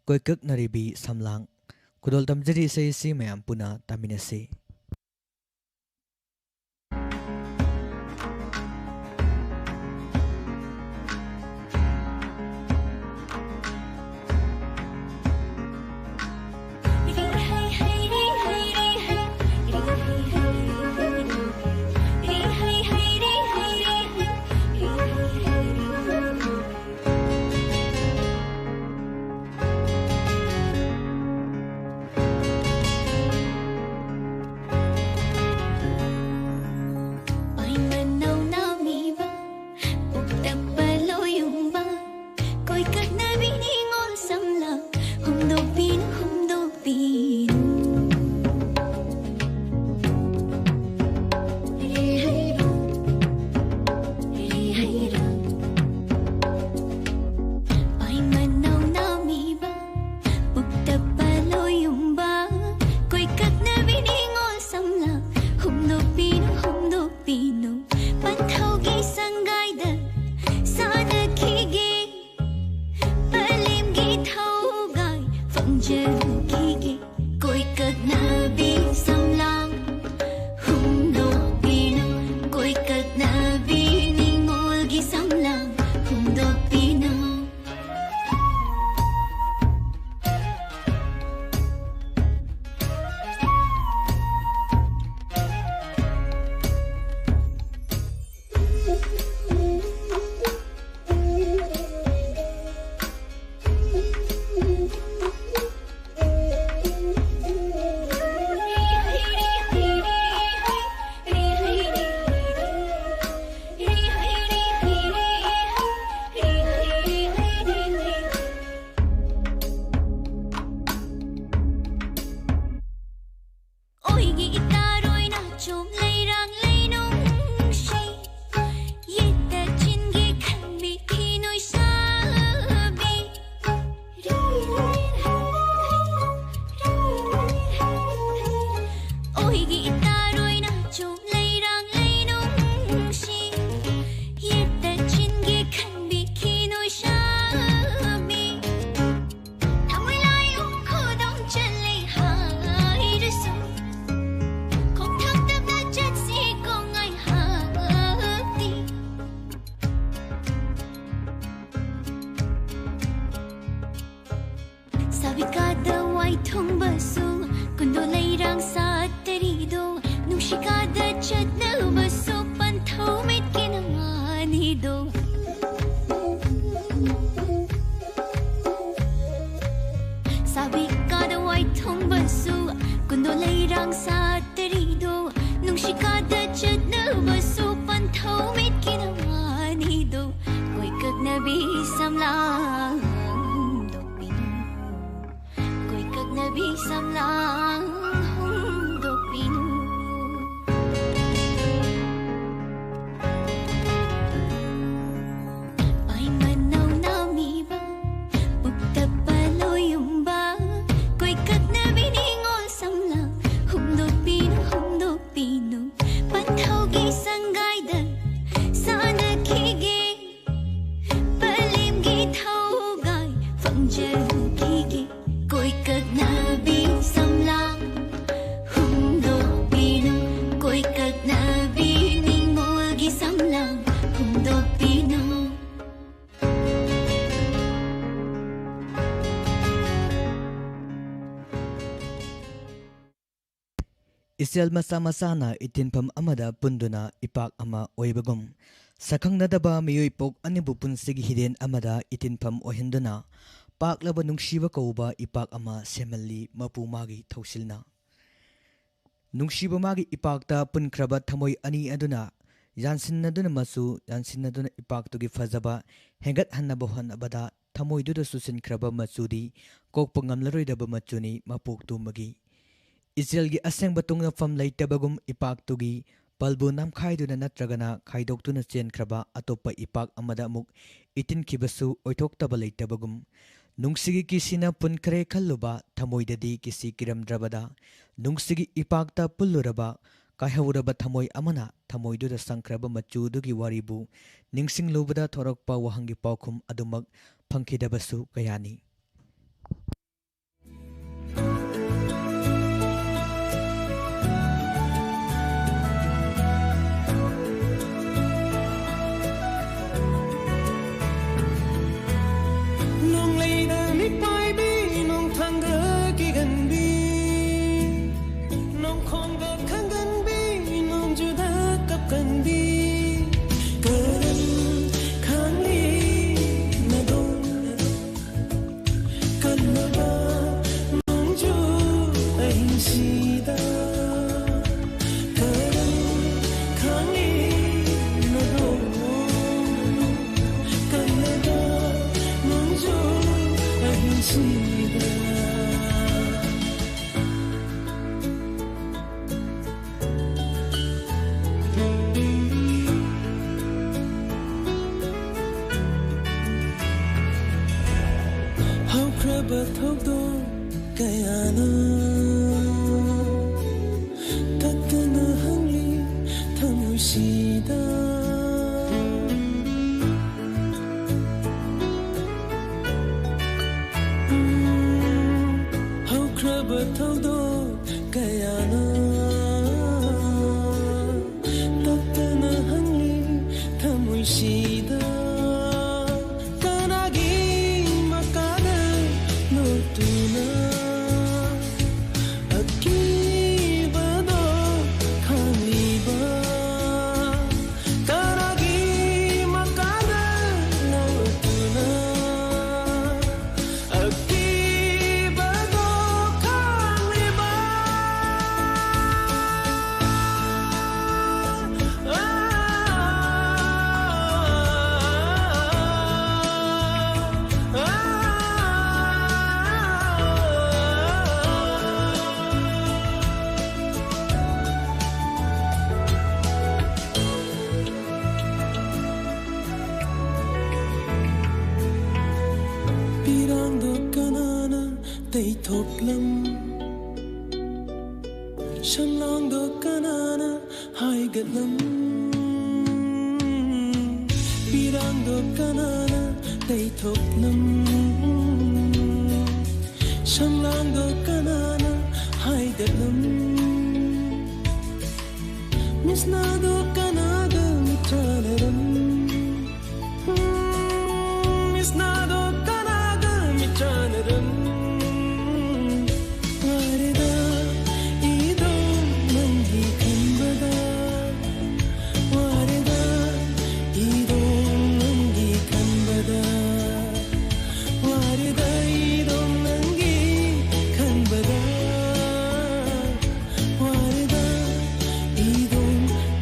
ꯀꯣꯏꯀꯛꯅꯔꯤꯕꯤ ꯁꯝꯂꯥꯡ꯫ ꯈꯨꯗꯣꯜ ꯇꯝꯖꯔꯤ ꯏꯁꯩ ꯑꯁꯤ ꯃꯌꯥꯝ ꯄꯨꯟꯅ ꯇꯥꯃꯤꯟꯅꯁꯤ꯫ ꯁꯥꯠꯇ꯭ꯔꯤꯗꯣ, ꯅꯨꯡꯁꯤꯀꯥꯗ ꯆꯠꯅꯕꯁꯨ ꯄꯟꯊꯧ ꯃꯤꯠꯀꯤ ꯅꯋꯥꯅꯤꯗꯣ, ꯀꯣꯏꯀꯛꯅꯕꯤ ꯁꯝꯂꯥꯡ ꯍꯨꯝꯗꯣꯛꯄꯤꯅꯨ, ꯀꯣꯏꯀꯛꯅꯕꯤ ꯁꯝꯂꯥꯡ ꯍꯨꯝꯗꯣꯛꯄꯤꯅꯨ꯫ ꯄꯥꯏꯃꯅꯧ ꯅꯥꯃꯤꯕ, ꯄꯨꯛꯇ ꯄꯥꯂꯣꯌꯨꯝꯕ, ꯀꯣꯏꯀꯛꯅꯕꯤ ꯅꯤꯡꯉꯣꯜ ꯁꯝꯂꯥꯡ ꯍꯨꯝꯗꯣꯛꯄꯤꯅꯨ, ꯍꯨꯝꯗꯣꯛꯄꯤꯅꯨ꯫ ꯄꯟꯊꯧꯒꯤ ꯁꯪꯒꯥꯏꯗ ꯁꯥꯟꯅꯈꯤꯒꯦ, ꯄꯂꯦꯝꯒꯤ ꯊꯧꯒꯥꯏ ꯐꯪꯖꯔꯨꯈꯤꯒꯦ꯫ ꯀꯣꯏꯀꯛꯅꯕꯤ ꯁꯝꯂꯥꯡ ꯍꯨꯝꯗꯣꯛꯄꯤꯅꯨ, ꯀꯣꯏꯀꯛꯅꯕꯤ ꯅꯤꯡꯃꯣꯜꯒꯤ ꯁꯝꯂꯥꯡ ꯍꯨꯝꯗꯣꯛꯄꯤꯅꯨ꯫ ꯏꯆꯦꯜ ꯃꯆꯥ ꯃꯆꯥꯅ ꯏꯇꯤꯟꯐꯝ ꯑꯃꯗ ꯄꯨꯟꯗꯨꯅ ꯏꯄꯥꯛ ꯑꯃ ꯑꯣꯏꯕꯒꯨꯝ, ꯁꯛꯈꯪꯅꯗꯕ ꯃꯤꯑꯣꯏ ꯄꯣꯛ ꯑꯅꯤꯕꯨ ꯄꯨꯟꯁꯤꯒꯤ ꯍꯤꯔꯦꯟ ꯑꯃꯗ ꯏꯇꯤꯟꯐꯝ ꯑꯣꯏꯍꯟꯗꯨꯅ ꯄꯥꯛꯂꯕ ꯅꯨꯡꯁꯤꯕ ꯀꯧꯕ ꯏꯄꯥꯛ ꯑꯃ ꯁꯦꯝꯍꯜꯂꯤ ꯃꯄꯨ ꯃꯥꯒꯤ ꯊꯧꯁꯤꯜꯅ꯫ ꯅꯨꯡꯁꯤꯕ ꯃꯥꯒꯤ ꯏꯄꯥꯛꯇ ꯄꯨꯟꯈ꯭ꯔꯕ ꯊꯃꯣꯏ ꯑꯅꯤ ꯑꯗꯨꯅ ꯌꯥꯟꯁꯤꯟꯅꯗꯨꯅ ꯃꯆꯨ ꯌꯥꯟꯁꯤꯟꯅꯗꯨꯅ ꯏꯄꯥꯛꯇꯨꯒꯤ ꯐꯖꯕ ꯍꯦꯟꯒꯠꯍꯟꯅꯕ ꯍꯣꯠꯅꯕꯗ ꯊꯃꯣꯏꯗꯨꯗ ꯆꯨꯁꯤꯟꯈ꯭ꯔꯕ ꯃꯆꯨꯗꯤ ꯀꯣꯛꯄ ꯉꯝꯂꯔꯣꯏꯗꯕ ꯃꯆꯨꯅꯤ ꯃꯄꯣꯛꯇꯨꯃꯒꯤ꯫ ꯏꯆꯦꯜꯒꯤ ꯑꯁꯦꯡꯕ ꯇꯨꯡꯅꯐꯝ ꯂꯩꯇꯕꯒꯨꯝ ꯏꯄꯥꯛꯇꯨꯒꯤ ꯄꯜꯕꯨ ꯅꯝꯈꯥꯏꯗꯨꯅ ꯅꯠꯇ꯭ꯔꯒꯅ ꯈꯥꯏꯗꯣꯛꯇꯨꯅ ꯆꯦꯟꯈ꯭ꯔꯕ ꯑꯇꯣꯞꯄ ꯏꯄꯥꯛ ꯑꯃꯗ ꯑꯃꯨꯛ ꯏꯇꯤꯟꯈꯤꯕꯁꯨ ꯑꯣꯏꯊꯣꯛꯇꯕ ꯂꯩꯇꯕꯒꯨꯝ, ꯅꯨꯡꯁꯤꯒꯤ ꯀꯤꯁꯤꯅ ꯄꯨꯟꯈ꯭ꯔꯦ ꯈꯜꯂꯨꯕ ꯊꯃꯣꯏꯗꯗꯤ ꯀꯤꯁꯤ ꯀꯤꯔꯝꯗ꯭ꯔꯕꯗ, ꯅꯨꯡꯁꯤꯒꯤ ꯏꯄꯥꯛꯇ ꯄꯨꯜꯂꯨꯔꯕ ꯀꯥꯏꯍꯧꯔꯕ ꯊꯃꯣꯏ ꯑꯃꯅ ꯊꯃꯣꯏꯗꯨꯗ ꯁꯪꯈ꯭ꯔꯕ ꯃꯆꯨꯗꯨꯒꯤ ꯋꯥꯔꯤꯕꯨ ꯅꯤꯡꯁꯤꯡꯂꯨꯕꯗ ꯊꯣꯔꯛꯄ ꯋꯥꯍꯪꯒꯤ ꯄꯥꯎꯈꯨꯝ ꯑꯗꯨꯃꯛ ꯐꯪꯈꯤꯗꯕꯁꯨ ꯀꯌꯥꯅꯤ꯫ ꯅꯣꯡꯂꯩꯗ ꯃꯤꯠ ꯄꯥꯏꯕꯤ, ꯅꯣꯡꯊꯥꯡꯗ ꯀꯤꯒꯟꯕꯤ, ꯅꯣꯡꯈꯣꯡꯗ ꯈꯪꯒꯟꯕꯤ, ꯅꯣꯡꯖꯨꯗ ꯀꯞꯀꯟꯕꯤ, ꯀꯔꯝ ꯈꯪꯂꯤ ꯅꯗꯣ? ꯊꯧꯗꯣꯛ ꯀꯌꯥꯅ ꯇꯞꯇꯅ ꯍꯪꯂꯤ ꯊꯃꯣꯏꯁꯤꯗ, ꯀꯅꯥꯒꯤ ꯃꯀꯥꯗ ꯂꯣꯠꯇꯨꯅ ꯑꯀꯤꯕꯗꯣ ꯈꯪꯂꯤꯕ? ꯀꯅꯥꯒꯤ ꯃꯀꯥꯗ ꯂꯣꯠꯇꯨꯅ ꯑꯀꯤꯕꯗꯣ ꯈꯪꯂꯤꯕ? ꯄꯤꯔꯥꯡꯗꯣ ꯀꯅꯥꯅ ꯇꯩꯊꯣꯛꯂꯝ? ꯁꯝꯂꯥꯡꯗꯣ ꯀꯅꯥꯅ ꯍꯥꯏꯒꯠꯂꯝ? ꯄꯤꯔꯥꯡꯗꯣ ꯀꯅꯥꯅ ꯇꯩꯊꯣꯛꯂꯝ? ꯁꯝꯂꯥꯡꯗꯣ ꯀꯅꯥꯅ ꯍꯥꯏꯒꯠꯂꯝ? ꯃꯤꯁꯅꯥꯗꯣ ꯀꯅꯥꯒ ꯃꯤꯠꯆꯥꯟꯅꯔꯝ? ꯎꯝ, ꯃꯤꯁꯅꯥꯗꯣ ꯀꯅꯥꯒ ꯃꯤꯠꯆꯥꯟꯅꯔꯝ? ꯋꯥꯔꯦꯗ ꯏꯗꯣ ꯅꯪꯒꯤ ꯈꯟꯕꯗ, ꯋꯥꯔꯦꯗ ꯏꯗꯣ ꯅꯪꯒꯤ ꯈꯟꯕꯗ, ꯋꯥꯔꯦꯗ ꯏꯗꯣ ꯅꯪꯒꯤ ꯈꯟꯕꯗ, ꯋꯥꯔꯦꯗ ꯏꯗꯣ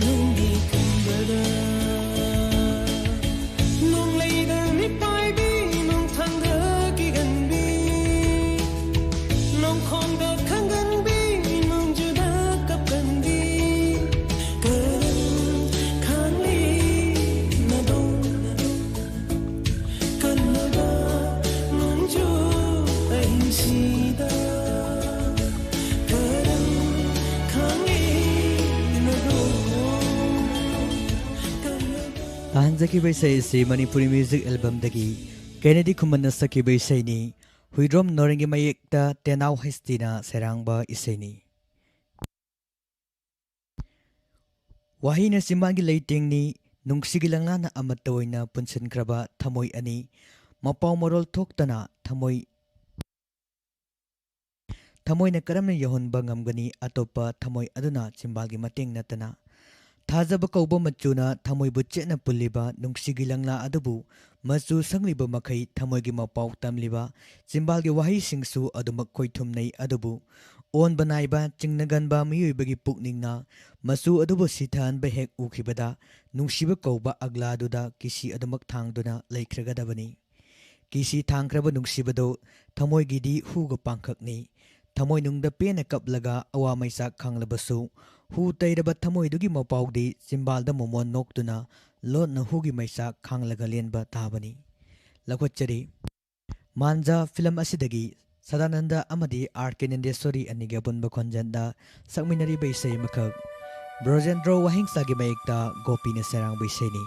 ꯅꯪꯒꯤ ꯈꯟꯕꯗ꯫ ꯅꯣꯡꯂꯩꯗ ꯃꯤꯠ ꯄꯥꯏꯕꯤ, ꯅꯣꯡꯊꯥꯡꯗ ꯀꯤꯒꯟꯕꯤ, ꯅꯣꯡꯈꯣꯡꯗ ꯈꯪꯒꯟꯕꯤ, ꯅꯣꯡꯖꯨꯗ ꯀꯞꯀꯟꯕꯤ, ꯀꯔꯝ ꯈꯥꯡꯂꯤ ꯅꯗꯣ? ꯀꯜꯂꯕ ꯅꯣꯡꯖꯨ ꯑꯍꯤꯡꯁꯤꯗ ꯀꯔꯝ ꯈꯥꯡꯂꯤ ꯅꯗꯣ? ꯀꯜꯂꯕ ꯇꯥꯍꯟꯖꯈꯤꯕ ꯏꯁꯩ ꯑꯁꯤ ꯃꯅꯤꯄꯨꯔꯤ ꯃ꯭ꯌꯨꯖꯤꯛ ꯑꯦꯜꯕꯝꯗꯒꯤ ꯀꯦꯅꯦꯗꯤ ꯈꯨꯃꯟꯅ ꯁꯛꯈꯤꯕ ꯏꯁꯩꯅꯤ꯫ ꯍꯨꯏꯗ꯭ꯔꯣꯝ ꯅꯣꯔꯦꯟꯒꯤ ꯃꯌꯦꯛꯇ ꯇꯦꯅꯥꯎ ꯍꯩꯁꯇꯤꯅ ꯁꯩꯔꯥꯡꯕ ꯏꯁꯩꯅꯤ꯫ ꯋꯥꯍꯩꯅ ꯆꯤꯝꯕꯥꯜꯒꯤ ꯂꯩꯇꯦꯡꯅꯤ, ꯅꯨꯡꯁꯤꯒꯤ ꯂꯪꯂꯥꯅ ꯑꯃꯠꯇ ꯑꯣꯏꯅ ꯄꯨꯟꯁꯤꯟꯈ꯭ꯔꯕ ꯊꯃꯣꯏ ꯑꯅꯤ꯫ ꯃꯄꯥꯎ ꯃꯔꯣꯜ ꯊꯣꯛꯇꯅ ꯊꯃꯣꯏ, ꯊꯃꯣꯏꯅ ꯀꯔꯝꯅ ꯌꯧꯍꯟꯕ ꯉꯝꯒꯅꯤ ꯑꯇꯣꯞꯄ ꯊꯃꯣꯏ ꯑꯗꯨꯅ ꯆꯤꯝꯕꯥꯜꯒꯤ ꯃꯇꯦꯡ ꯅꯠꯇꯅ? ꯊꯥꯖꯕ ꯀꯧꯕ ꯃꯆꯨꯅ ꯊꯃꯣꯏꯕꯨ ꯆꯦꯠꯅ ꯄꯨꯜꯂꯤꯕ ꯅꯨꯡꯁꯤꯒꯤ ꯂꯪꯂꯥ ꯑꯗꯨꯕꯨ ꯃꯆꯨ ꯁꯪꯂꯤꯕ ꯃꯈꯩ ꯊꯃꯣꯏꯒꯤ ꯃꯄꯥꯎ ꯇꯝꯂꯤꯕ ꯆꯤꯝꯕꯥꯜꯒꯤ ꯋꯥꯍꯩꯁꯤꯡꯁꯨ ꯑꯗꯨꯃꯛ ꯈꯣꯏꯊꯨꯝꯅꯩ꯫ ꯑꯗꯨꯕꯨ ꯑꯣꯟꯕ ꯅꯥꯏꯕ, ꯆꯤꯡꯅꯒꯟꯕ ꯃꯤꯑꯣꯏꯕꯒꯤ ꯄꯨꯛꯅꯤꯡꯅ ꯃꯆꯨ ꯑꯗꯨꯕꯨ ꯁꯤꯊꯍꯟꯕ ꯍꯦꯛ ꯎꯈꯤꯕꯗ, ꯅꯨꯡꯁꯤꯕ ꯀꯧꯕ ꯑꯒ꯭ꯂꯥꯗꯨꯗ ꯀꯤꯁꯤ ꯑꯗꯨꯃꯛ ꯊꯥꯡꯗꯨꯅ ꯂꯩꯈ꯭ꯔꯒꯗꯕꯅꯤ꯫ ꯀꯤꯁꯤ ꯊꯥꯡꯈ꯭ꯔꯕ ꯅꯨꯡꯁꯤꯕꯗꯨ ꯊꯃꯣꯏꯒꯤꯗꯤ ꯍꯨꯒ ꯄꯥꯡꯈꯛꯅꯤ꯫ ꯊꯃꯣꯏꯅꯨꯡꯗ ꯄꯦꯟꯅ ꯀꯞꯂꯒ ꯑꯋꯥ ꯃꯩꯆꯥꯛ ꯈꯥꯡꯂꯕꯁꯨ, ꯍꯨ ꯇꯩꯔꯕ ꯊꯃꯣꯏꯗꯨꯒꯤ ꯃꯄꯥꯎꯗꯤ ꯆꯤꯝꯕꯥꯜꯗ ꯃꯣꯃꯣꯟ ꯅꯣꯛꯇꯨꯅ ꯂꯣꯠꯅ ꯍꯨꯒꯤ ꯃꯩꯆꯥꯛ ꯈꯥꯡꯂꯒ ꯂꯦꯟꯕ ꯇꯥꯕꯅꯤ꯫ ꯂꯧꯈꯠꯆꯔꯤ꯫ ꯃꯥꯟꯖꯥ ꯐꯤꯂꯝ ꯑꯁꯤꯗꯒꯤ ꯁꯗꯥꯅꯟꯗ ꯑꯃꯗꯤ ꯑꯥꯔ ꯀꯦ ꯅꯟꯗꯦꯁꯣꯔꯤ ꯑꯅꯤꯒꯤ ꯑꯄꯨꯟꯕ ꯈꯣꯟꯖꯦꯜꯗ ꯁꯛꯃꯤꯟꯅꯔꯤꯕ ꯏꯁꯩ ꯑꯃꯈꯛ, ꯕ꯭ꯔꯣꯖꯦꯟꯗ꯭ꯔꯣ ꯋꯥꯍꯦꯡꯆꯥꯒꯤ ꯃꯌꯦꯛꯇ ꯒꯣꯄꯤꯅ ꯁꯩꯔꯥꯡꯕ ꯏꯁꯩꯅꯤ꯫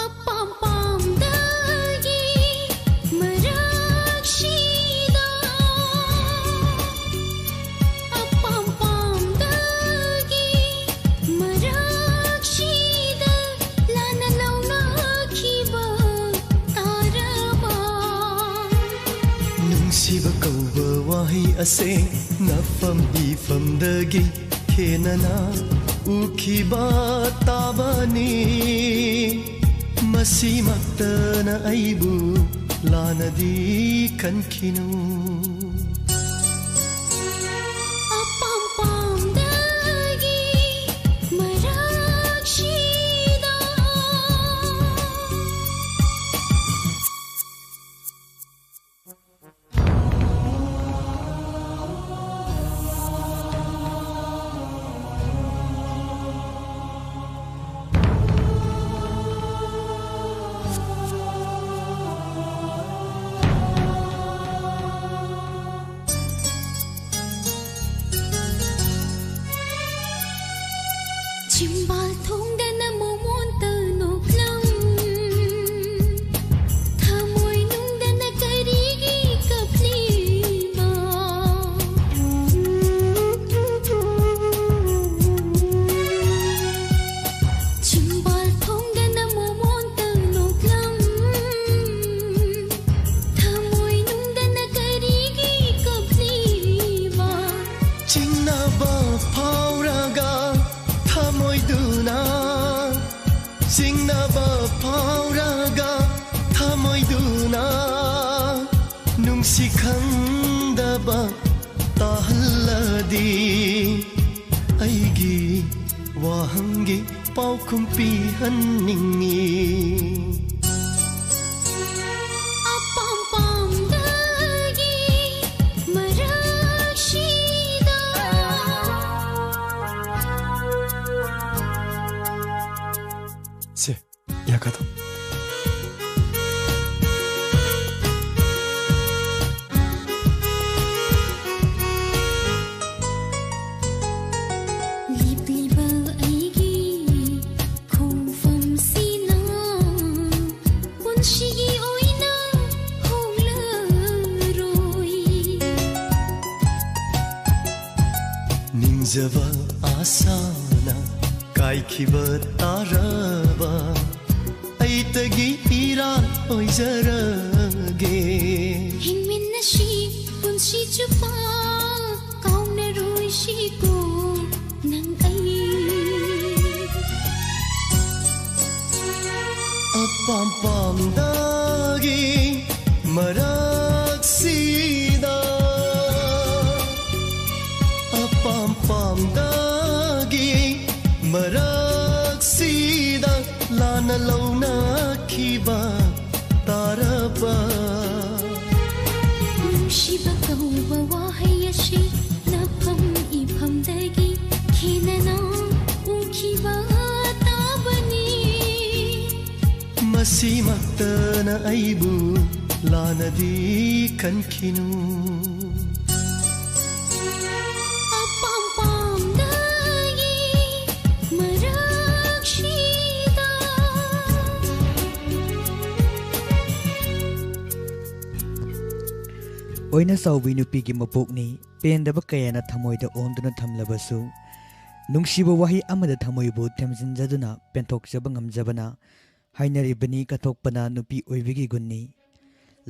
ꯑꯄꯥꯝ ꯄꯥꯝꯗꯒꯤ ꯃꯔꯛꯁꯤꯗ, ꯑꯄꯥꯝ ꯄꯥꯝꯗꯒꯤ ꯃꯔꯛꯁꯤꯗ ꯂꯥꯟꯅ ꯂꯧꯅꯈꯤꯕ ꯇꯥꯔꯕ? ꯅꯨꯡꯁꯤꯕ ꯀꯧꯕ ꯋꯥꯍꯩ ꯑꯁꯦ ꯅꯐꯝ ꯏꯐꯝꯗꯒꯤ ꯈꯦꯅꯅ ꯎꯈꯤꯕ ꯇꯥꯕꯅꯤ꯫ ꯃꯁꯤꯃꯛꯇꯅ ꯑꯩꯕꯨ ꯂꯥꯟꯅꯗꯤ ꯈꯟꯈꯤꯅꯨ꯫ ꯑꯄꯥꯝ ꯄꯥꯝꯗꯒꯤ ꯃꯔꯛꯁꯤꯗ꯫ ꯗꯤ ꯑꯩꯒꯤ ꯋꯥꯍꯪꯒꯤ ꯄꯥꯎꯈꯨꯝ ꯄꯤꯍꯟꯅꯤꯡꯉꯤ꯫ ꯑꯄꯥꯝ ꯄꯥꯝꯗꯒꯤ ꯃꯔꯛꯁꯤꯗ꯫ ꯁꯦ, ꯌꯥꯒꯗ꯭ꯔꯣ? ꯂꯤꯞꯂꯤꯕ ꯑꯩꯒꯤ ꯈꯣꯡꯐꯝꯁꯤꯅ ꯄꯨꯟꯁꯤꯒꯤ ꯑꯣꯏꯅ ꯍꯣꯡꯂꯔꯣꯏ꯫ ꯅꯤꯡꯖꯕ ꯑꯥꯁꯥꯅ ꯀꯥꯏꯈꯤꯕ ꯇꯥꯔꯕ ꯑꯩꯇꯒꯤ ꯏꯔꯥꯜ ꯑꯣꯏꯖꯔꯒꯦ꯫ ꯍꯤꯡꯃꯤꯟꯅꯁꯤ ꯄꯨꯟꯁꯤ ꯆꯨꯞꯄ, ꯀꯥꯎꯅꯔꯣꯏꯁꯤꯀꯣ ꯅꯪ ꯑꯩ꯫ ꯑꯄꯥꯝ ꯄꯥꯝꯗꯒꯤ ꯃꯔꯛꯁꯤꯗ, ꯑꯄꯥꯝ ꯄꯥꯝꯗꯒꯤ ꯃꯔꯛꯁꯤꯗ ꯂꯥꯟꯅ ꯂꯧꯅꯈꯤꯕ ꯇꯥꯔꯕ꯫ ꯅꯨꯡꯁꯤꯕ ꯀꯧꯕ ꯋꯥꯍꯩ ꯑꯁꯤ ꯅꯐꯝ ꯏꯐꯝꯗꯒꯤ ꯈꯦꯠꯅꯅ ꯎꯈꯤꯕ ꯇꯥꯕꯅꯤ꯫ ꯃꯁꯤꯃꯛꯇꯅ ꯑꯩꯕꯨ ꯂꯥꯟꯅꯗꯤ ꯈꯟꯈꯤꯅꯨ꯫ ꯑꯄꯥꯝ ꯄꯥꯝꯗꯒꯤ ꯃꯔꯛꯁꯤꯗ꯫ ꯑꯣꯏꯅ ꯆꯥꯎꯕꯤ ꯅꯨꯄꯤꯒꯤ ꯃꯄꯣꯛꯅꯤ, ꯄꯦꯟꯗꯕ ꯀꯌꯥꯅ ꯊꯃꯣꯏꯗ ꯑꯣꯟꯗꯨꯅ ꯊꯝꯂꯕꯁꯨ, ꯅꯨꯡꯁꯤꯕ ꯋꯥꯍꯩ ꯑꯃꯗ ꯊꯃꯣꯏꯕꯨ ꯊꯦꯝꯖꯤꯟꯖꯗꯨꯅ ꯄꯦꯟꯊꯣꯛꯆꯕ ꯉꯝꯖꯕꯅ ꯍꯥꯏꯅꯔꯤꯕꯅꯤ꯫ ꯀꯠꯊꯣꯛꯄꯅ ꯅꯨꯄꯤ ꯑꯣꯏꯕꯒꯤ ꯒꯨꯟꯅꯤ꯫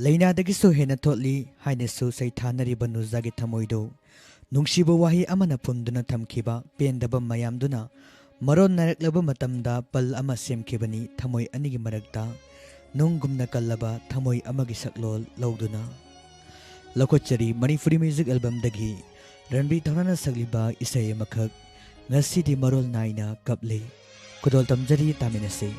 ꯂꯥꯏꯅꯥꯗꯒꯤꯁꯨ ꯍꯦꯟꯅ ꯊꯣꯠꯂꯤ ꯍꯥꯏꯅꯁꯨ ꯁꯩꯊꯥꯅꯔꯤꯕ ꯅꯨꯖꯥꯒꯤ ꯊꯃꯣꯏꯗꯨ ꯅꯨꯡꯁꯤꯕ ꯋꯥꯍꯩ ꯑꯃꯅ ꯐꯨꯝꯗꯨꯅ ꯊꯝꯈꯤꯕ ꯄꯦꯟꯗꯕ ꯃꯌꯥꯝꯗꯨꯅ ꯃꯔꯣꯟ ꯅꯥꯏꯔꯛꯂꯕ ꯃꯇꯝꯗ ꯄꯜ ꯑꯃ ꯁꯦꯝꯈꯤꯕꯅꯤ ꯊꯃꯣꯏ ꯑꯅꯤꯒꯤ ꯃꯔꯛꯇ꯫ ꯅꯨꯡꯒꯨꯝꯅ ꯀꯜꯂꯕ ꯊꯃꯣꯏ ꯑꯃꯒꯤ ꯁꯛꯂꯣꯜ ꯂꯧꯗꯨꯅ꯫ ꯂꯧꯈꯠꯆꯔꯤ ꯃꯅꯤꯄꯨꯔꯤ ꯃ꯭ꯌꯨꯖꯤꯛ ꯑꯦꯜꯕꯝꯗꯒꯤ ꯔꯟꯕꯤꯔ ꯊꯧꯅꯥꯅ ꯁꯛꯂꯤꯕ ꯏꯁꯩ ꯑꯃꯈꯛ, ꯉꯁꯤꯗꯤ ꯃꯔꯣꯜ ꯅꯥꯏꯅ ꯀꯞꯂꯦ꯫ ꯈꯨꯗꯣꯜ ꯇꯝꯖꯔꯤ, ꯇꯥꯃꯤꯟꯅꯁꯤ꯫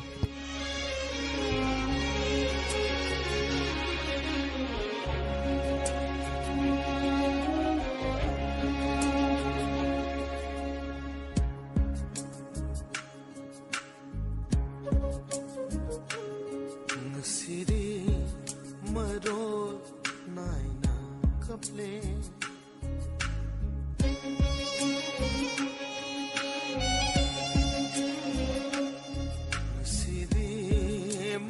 ꯉꯁꯤꯗꯤ ꯃꯔꯣꯜ ꯅꯥꯏꯅ ꯀꯞꯂꯦ꯫ ꯉꯁꯤꯗꯤ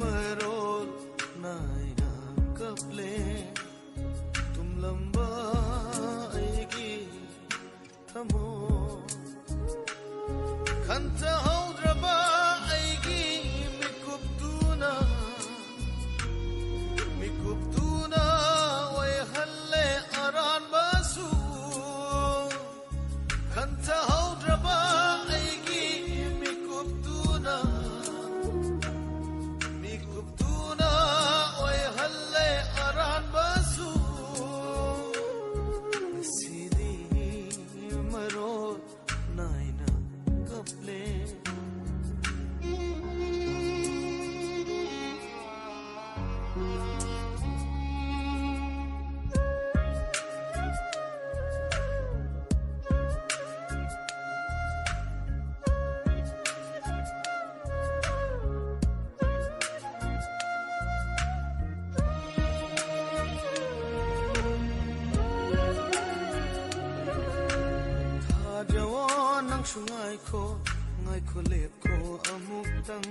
ꯃꯔꯣꯜ ꯅꯥꯏꯅ ꯀꯞꯂꯦ꯫ ꯇꯨꯝꯂꯝꯕ ꯑꯩꯒꯤ ꯊꯃꯣꯏ, ꯈꯟꯊꯍꯧꯗ꯭ꯔꯕ ꯑꯩꯒꯤ ꯃꯤꯀꯨꯞꯇꯨꯅ, ꯃꯤꯀꯨꯞꯇꯨꯅ ꯑꯣꯏꯍꯜꯂꯦ ꯑꯔꯥꯟꯕꯁꯨ꯫ ꯈꯟꯊꯍꯧꯗ꯭ꯔꯕ ꯑꯩꯒꯤ ꯃꯤꯀꯨꯞꯇꯨꯅ, ꯃꯤꯀꯨꯞꯇꯨꯅ ꯑꯣꯏꯍꯜꯂꯦ ꯑꯔꯥꯟꯕꯁꯨ꯫ ꯉꯁꯤꯗꯤ ꯃꯔꯣꯜ ꯅꯥꯏꯅ ꯀꯞꯂꯦ꯫ ꯊꯥꯖꯋꯣ, ꯅꯪꯁꯨ ꯉꯥꯏꯈꯣ, ꯉꯥꯏꯈꯣ, ꯂꯦꯞꯈꯣ ꯑꯃꯨꯛꯇꯪ꯫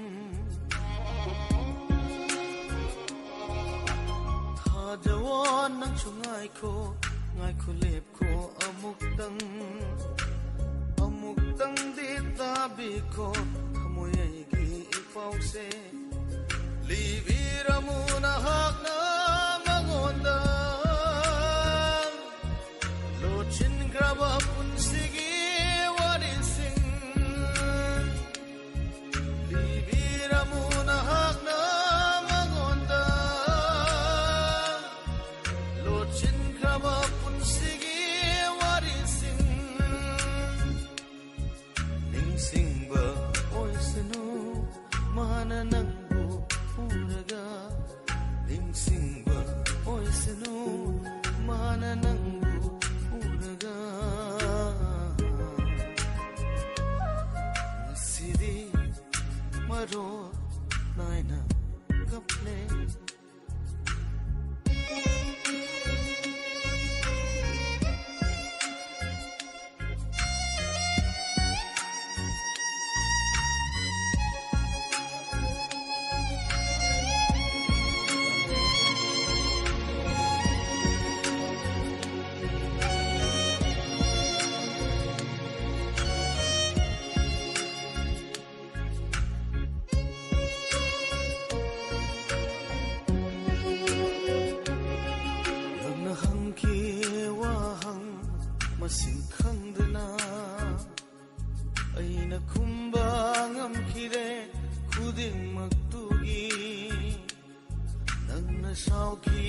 ꯊꯥꯖꯋꯣ, ꯅꯪꯁꯨ ꯉꯥꯏꯈꯣ, ꯉꯥꯏꯈꯣ, ꯂꯦꯞꯈꯣ ꯑꯃꯨꯛꯇꯪ꯫ ꯑꯃꯨꯛꯇꯪꯗꯤ ꯇꯥꯕꯤꯈꯣ, ꯊꯃꯣꯏ ꯑꯩꯒꯤ ꯏꯄꯥꯎꯁꯦ꯫ ꯂꯤꯕꯤꯔꯝꯃꯨ ꯅꯍꯥꯛꯅ ꯃꯉꯣꯟꯗ꯫ ꯂꯣꯠꯁꯤꯟꯈ꯭ꯔꯕ ꯄꯨꯟꯁꯤꯒꯤ ꯋꯥꯔꯤꯁꯤꯡ ꯂꯤꯕꯤꯔꯝꯃꯨ ꯅꯍꯥꯛꯅ ꯃꯉꯣꯟꯗ꯫ ꯂꯣꯠꯁꯤꯟꯈ꯭ꯔꯕ ꯄꯨꯟꯁꯤꯒꯤ ꯋꯥꯔꯤ ꯅꯥꯏꯅ ꯀꯞꯂꯦ꯫ ꯅꯪꯅ ꯍꯪꯈꯤ ꯋꯥꯍꯪ ꯃꯁꯤꯡ ꯈꯪꯗꯅ, ꯑꯩꯅ ꯈꯨꯝꯕ ꯉꯝꯈꯤꯗꯦ ꯈꯨꯗꯤꯡꯃꯛꯇꯨꯒꯤ꯫ ꯅꯪꯅ ꯁꯥꯎꯈꯤ,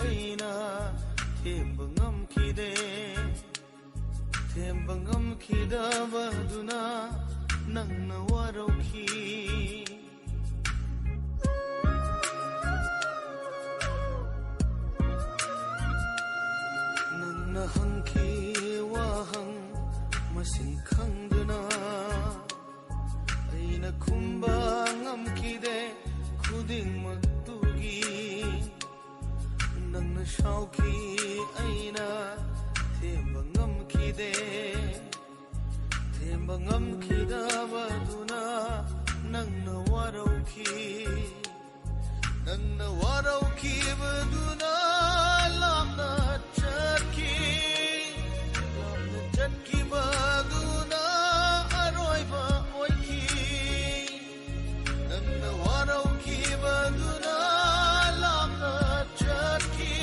ꯑꯩꯅ ꯊꯦꯝꯕ ꯉꯝꯈꯤꯗꯦ꯫ ꯊꯦꯝꯕ ꯉꯝꯈꯤꯗꯕꯗꯨꯅ ꯅꯪꯅ ꯋꯥꯔꯧꯈꯤ꯫ ꯅꯪꯅ ꯍꯪꯈꯤ ꯋꯥꯍꯪ ꯃꯁꯤꯡ ꯈꯪꯗꯅ, ꯑꯩꯅ ꯈꯨꯝꯕ ꯉꯝꯈꯤꯗꯦ ꯈꯨꯗꯤꯡꯃꯛꯇꯨꯒꯤ꯫ ꯅꯪꯅ ꯁꯥꯎꯈꯤ, ꯑꯩꯅ ꯊꯦꯝꯕ ꯉꯝꯈꯤꯗꯦ꯫ ꯊꯦꯝꯕ ꯉꯝꯈꯤꯗꯕꯗꯨꯅ ꯅꯪꯅ ꯋꯥꯔꯧꯈꯤ꯫ ꯅꯪꯅ ꯋꯥꯔꯧꯈꯤꯕꯗꯨꯅ ꯂꯥꯞꯅ ꯆꯠꯈꯤ꯫ ꯂꯥꯞꯅ ꯆꯠꯈꯤꯕꯗꯨꯅ ꯑꯔꯣꯏꯕ ꯑꯣꯏꯈꯤ꯫ ꯅꯪꯅ ꯋꯥꯔꯧꯈꯤꯕꯗꯨꯅ ꯂꯥꯞꯅ ꯆꯠꯈꯤ꯫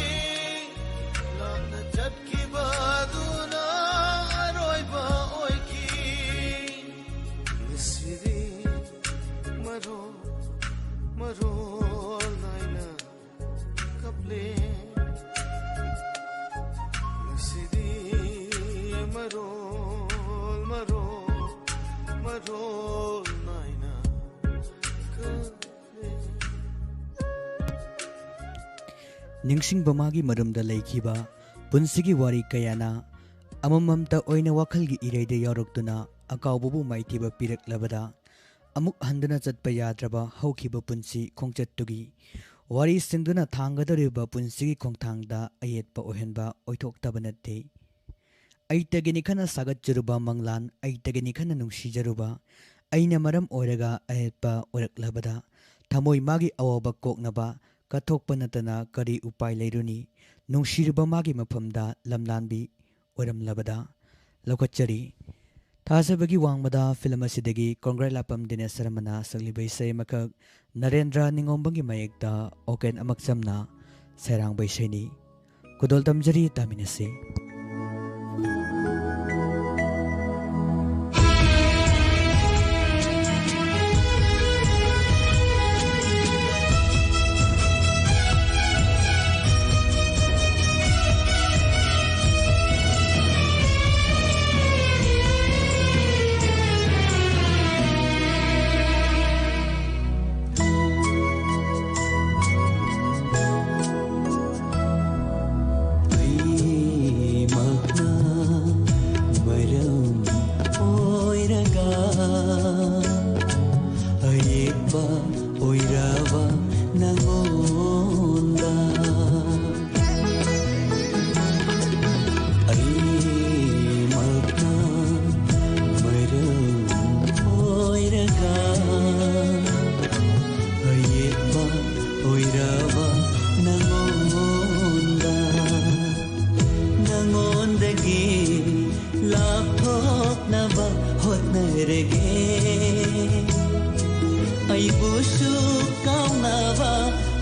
ꯂꯥꯞꯅ ꯆꯠꯈꯤꯕꯗꯨꯅ ꯑꯔꯣꯏꯕ ꯑꯣꯏꯈꯤ꯫ ꯉꯁꯤꯗꯤ ꯃꯔꯣꯜ ꯃꯔꯣꯜ ꯅꯥꯏꯅ ꯀꯞꯂꯦ꯫ ꯉꯁꯤꯗꯤ ꯃꯔꯣꯜ ꯃꯔꯣꯜ ꯃꯔꯣꯜ ꯅꯥꯏꯅ ꯀꯞꯂꯦ꯫ ꯅꯤꯡꯁꯤꯡꯕ ꯃꯥꯒꯤ ꯃꯔꯨꯝꯗ ꯂꯩꯈꯤꯕ ꯄꯨꯟꯁꯤꯒꯤ ꯋꯥꯔꯤ ꯀꯌꯥꯅ ꯑꯃꯃꯝꯇ ꯑꯣꯏꯅ ꯋꯥꯈꯜꯒꯤ ꯏꯔꯩꯗ ꯌꯥꯎꯔꯛꯇꯨꯅ ꯑꯀꯥꯎꯕꯕꯨ ꯃꯥꯏꯊꯤꯕ ꯄꯤꯔꯛꯂꯕꯗ, ꯑꯃꯨꯛ ꯍꯟꯗꯨꯅ ꯆꯠꯄ ꯌꯥꯗ꯭ꯔꯕ ꯍꯧꯈꯤꯕ ꯄꯨꯟꯁꯤ ꯈꯣꯡꯆꯠꯇꯨꯒꯤ ꯋꯥꯔꯤ ꯁꯤꯡꯗꯨꯅ ꯊꯥꯡꯒꯗꯧꯔꯤꯕ ꯄꯨꯟꯁꯤꯒꯤ ꯈꯣꯡꯊꯥꯡꯗ ꯑꯌꯦꯠꯄ ꯑꯣꯏꯍꯟꯕ ꯑꯣꯏꯊꯣꯛꯇꯕ ꯅꯠꯇꯦ꯫ ꯑꯩꯇꯒꯤꯅꯤ ꯈꯟꯅ ꯁꯥꯒꯠꯆꯔꯨꯕ ꯃꯪꯂꯥꯟ, ꯑꯩꯇꯒꯤꯅꯤ ꯈꯟꯅ ꯅꯨꯡꯁꯤꯖꯔꯨꯕ, ꯑꯩꯅ ꯃꯔꯝ ꯑꯣꯏꯔꯒ ꯑꯌꯦꯠꯄ ꯑꯣꯏꯔꯛꯂꯕꯗ, ꯊꯃꯣꯏ ꯃꯥꯒꯤ ꯑꯋꯥꯕ ꯀꯣꯛꯅꯕ ꯀꯠꯊꯣꯛꯄ ꯅꯠꯇꯅ ꯀꯔꯤ ꯎꯄꯥꯏ ꯂꯩꯔꯨꯅꯤ? ꯅꯨꯡꯁꯤꯔꯨꯕ ꯃꯥꯒꯤ ꯃꯐꯝꯗ ꯂꯝꯂꯥꯟꯕꯤ ꯑꯣꯏꯔꯝꯂꯕꯗ꯫ ꯂꯧꯈꯠꯆꯔꯤ꯫ ꯊꯥꯖꯕꯒꯤ ꯋꯥꯡꯃꯗ ꯐꯤꯂꯝ ꯑꯁꯤꯗꯒꯤ ꯀꯣꯡꯒ꯭ꯔꯦ ꯂꯥꯄꯝ ꯗꯤꯅꯦꯁ ꯁꯔꯃꯅ ꯁꯛꯂꯤꯕ ꯏꯁꯩ ꯑꯃꯈꯛ ꯅꯔꯦꯟꯗ꯭ꯔ ꯅꯤꯉꯣꯝꯕꯝꯒꯤ ꯃꯌꯦꯛꯇ ꯑꯣꯀꯦꯟ ꯑꯃꯛꯆꯝꯅ ꯁꯩꯔꯥꯡꯕ ꯏꯁꯩꯅꯤ꯫ ꯈꯨꯗꯣꯜ ꯇꯝꯖꯔꯤ, ꯇꯥꯃꯤꯟꯅꯁꯤ꯫ ꯑꯩꯃꯛꯅ ꯃꯔꯝ ꯑꯣꯏꯔꯒ ꯑꯌꯦꯠꯄ ꯑꯣꯏꯔꯕ ꯅꯉꯣꯟꯗ꯫ ꯑꯩꯃꯛꯅ ꯃꯔꯝ ꯑꯣꯏꯔꯒ ꯑꯌꯦꯠꯄ ꯑꯣꯏꯔꯕ ꯅꯉꯣꯟꯗ, ꯅꯉꯣꯟꯗꯒꯤ ꯂꯥꯞꯊꯣꯛꯅꯕ ꯍꯣꯠꯅꯔꯒꯦ꯫ ꯑꯩꯕꯨꯁꯨ ꯀꯥꯎꯅꯕ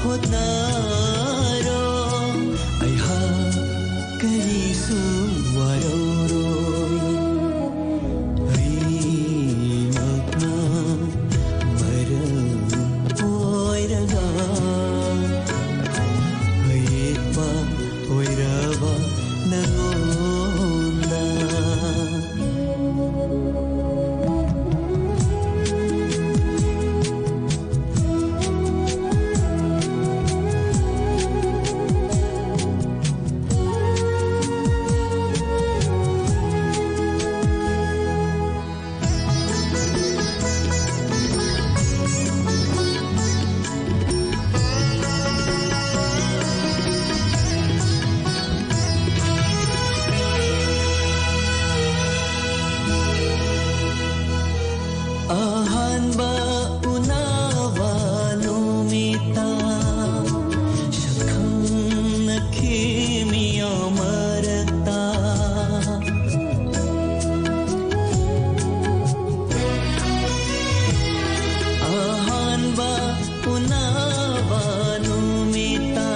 ꯍꯣꯠꯅꯔꯣ꯫ ꯑꯩꯍꯥꯛ ꯀꯔꯤꯁꯨ ꯋꯥꯔꯧꯔꯣꯏ꯫ ꯑꯩꯃꯛꯅ ꯃꯔꯝ ꯑꯣꯏꯔꯒ ꯑꯌꯦꯠꯄ ꯑꯣꯏꯔꯕ ꯅꯉꯣꯟꯗ꯫ ꯑꯍꯥꯟꯕ ꯎꯅꯕ ꯅꯨꯃꯤꯠꯇ ꯁꯛꯈꯪꯅꯈꯤ ꯃꯤꯌꯥꯝ ꯃꯔꯛꯇ꯫ ꯑꯍꯥꯟꯕ ꯎꯅꯕ ꯅꯨꯃꯤꯠꯇ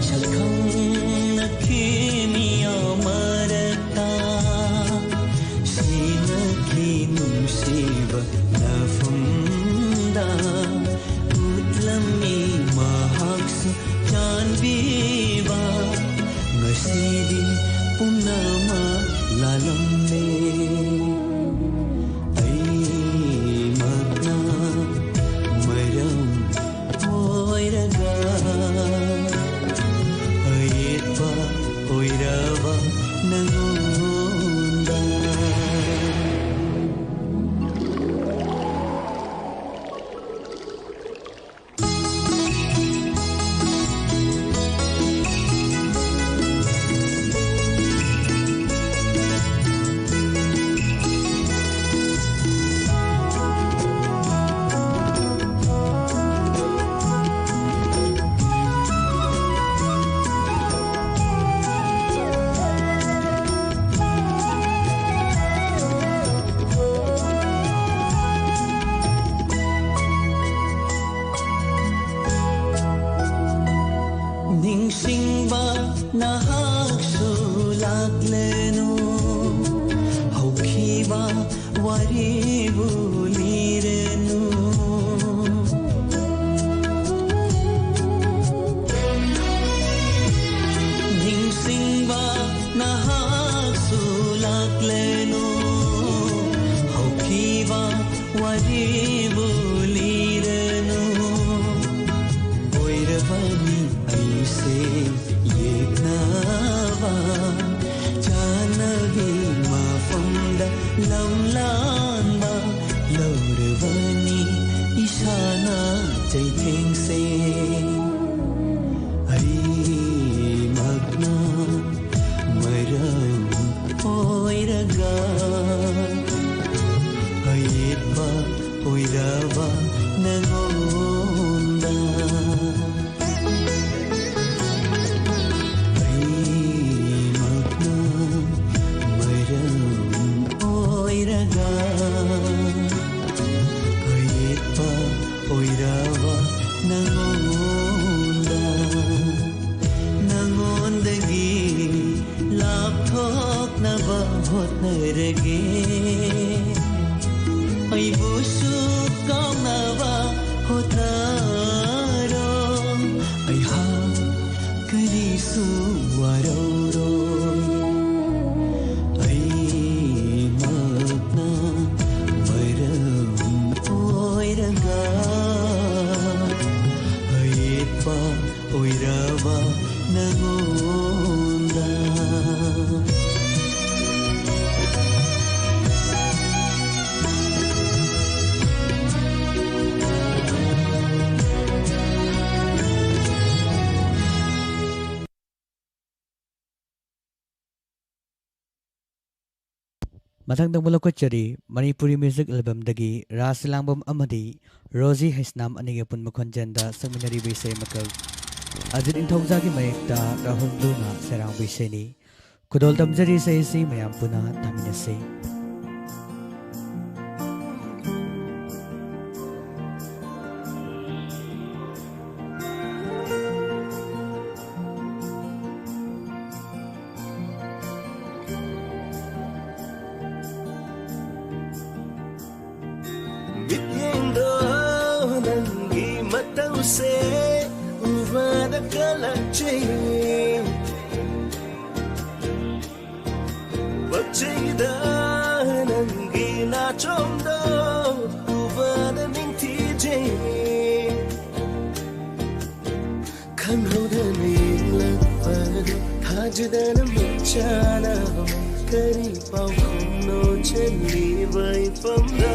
ꯁꯛꯈꯪꯅꯈꯤ ꯃꯤꯌꯥꯝ ꯃꯔꯛꯇ꯫ ꯁꯤꯅꯒꯤ ꯅꯨꯡꯁꯤꯕ ꯅꯐꯝꯗ ꯎꯠꯂꯝꯃꯤ ꯃꯍꯥꯛꯁꯨ ꯆꯥꯟꯕꯤꯕ꯫ ꯉꯁꯤꯗꯤ ꯄꯨꯝꯅꯃꯛ ꯂꯥꯜꯂꯝꯂꯦ꯫ ꯑꯩꯃꯛꯅ ꯃꯔꯝ ꯑꯣꯏꯔꯒ ꯑꯌꯦꯠꯄ ꯑꯣꯏꯔꯕ ꯅꯉꯣꯟꯗ꯫ ꯅꯤꯡꯁꯤꯡꯕ ꯅꯍꯥꯛꯁꯨ ꯂꯥꯛꯂꯅꯨ, ꯍꯧꯈꯤꯕ ꯋꯥꯔꯤꯕꯨ ꯂꯤꯔꯅꯨ꯫ ꯅꯤꯡꯁꯤꯡꯕ ꯅꯍꯥꯛꯁꯨ ꯂꯥꯛꯂꯅꯨ, ꯍꯧꯈꯤꯕ ꯋꯥꯔꯤꯕꯨ ꯂꯤꯔꯅꯨ꯫ ꯑꯣꯏꯔꯕꯅꯤ ꯑꯩꯁꯦ ꯌꯦꯛꯅꯕ, ꯆꯥꯟꯅꯕꯤ ꯃꯐꯝꯗ ꯂꯝꯂꯥꯟꯕ ꯂꯧꯔꯕꯅꯤ ꯏꯁꯥꯅ ꯆꯩꯊꯦꯡꯁꯦ꯫ ꯑꯩꯃꯛꯅ ꯃꯔꯝ ꯑꯣꯏꯔꯒ ꯑꯩ ꯑꯣꯏꯔꯕ ꯅꯉꯣꯟꯗ ꯑꯩꯃꯛꯅ ꯃꯔꯝ ꯑꯣꯏꯔꯒ ꯑꯌꯦꯠꯄ ꯑꯣꯏꯔꯕ ꯅꯉꯣꯟꯗ ꯅꯉꯣꯟꯗꯒꯤ ꯂꯥꯞꯊꯣꯛꯅꯕ ꯍꯣꯠꯅꯔꯒꯦ꯫ ꯑꯩꯕꯨꯁꯨ ꯀꯥꯎꯅꯕ ꯍꯣꯠꯅꯔꯣ꯫ ꯑꯩꯍꯥꯛ ꯀꯔꯤꯁꯨ ꯋꯥꯔꯧꯔꯣꯏ꯫ ꯑꯩꯃꯛꯅ ꯃꯔꯝ ꯑꯣꯏꯔꯒ ꯑꯌꯦꯠꯄ ꯑꯣꯏꯔꯕ ꯅꯉꯣꯟꯗ꯫ ꯃꯊꯪꯗ ꯑꯃꯨꯛ ꯂꯧꯈꯠꯆꯔꯤ ꯃꯅꯤꯄꯨꯔꯤ ꯃ꯭ꯌꯨꯖꯤꯛ ꯑꯦꯜꯕꯝꯗꯒꯤ ꯔꯥꯖ ꯂꯥꯡꯕꯝ ꯑꯃꯗꯤ ꯔꯣꯖꯤ ꯍꯩꯁꯅꯥꯝ ꯑꯅꯤꯒꯤ ꯑꯄꯨꯟꯕ ꯈꯣꯟꯖꯦꯜꯗ ꯁꯛꯃꯤꯟꯅꯔꯤꯕ ꯏꯁꯩ ꯃꯈꯜ ꯑꯖꯤꯠ ꯅꯤꯡꯊꯧꯖꯥꯒꯤ ꯃꯌꯦꯛꯇ ꯔꯥꯍꯨꯜ ꯕ꯭ꯂꯨꯅ ꯁꯩꯔꯥꯡꯕ ꯏꯁꯩꯅꯤ꯫ ꯈꯨꯗꯣꯜ ꯇꯝꯖꯔꯤ ꯏꯁꯩ ꯑꯁꯤ ꯃꯌꯥꯝ ꯄꯨꯟꯅ ꯇꯥꯃꯤꯟꯅꯁꯤ꯫ ꯃꯤꯠꯌꯦꯡꯗꯣ ꯅꯪꯒꯤ ꯃꯇꯧꯁꯦ ꯎꯕꯗ ꯀꯜꯂꯛꯆꯩ꯫ ꯄꯛꯆꯩꯗ ꯅꯪꯒꯤ ꯅꯥꯆꯣꯝꯗꯣ ꯎꯕꯗ ꯅꯤꯡꯊꯤꯖꯩ꯫ ꯈꯪꯍꯧꯗꯅ ꯌꯦꯡꯂꯛꯄꯗꯣ ꯊꯥꯖꯗꯅ ꯃꯤꯠꯆꯥꯅ ꯀꯔꯤ ꯄꯥꯎꯈꯨꯝꯅꯣ ꯆꯦꯜꯂꯤꯕ ꯏꯐꯝꯗ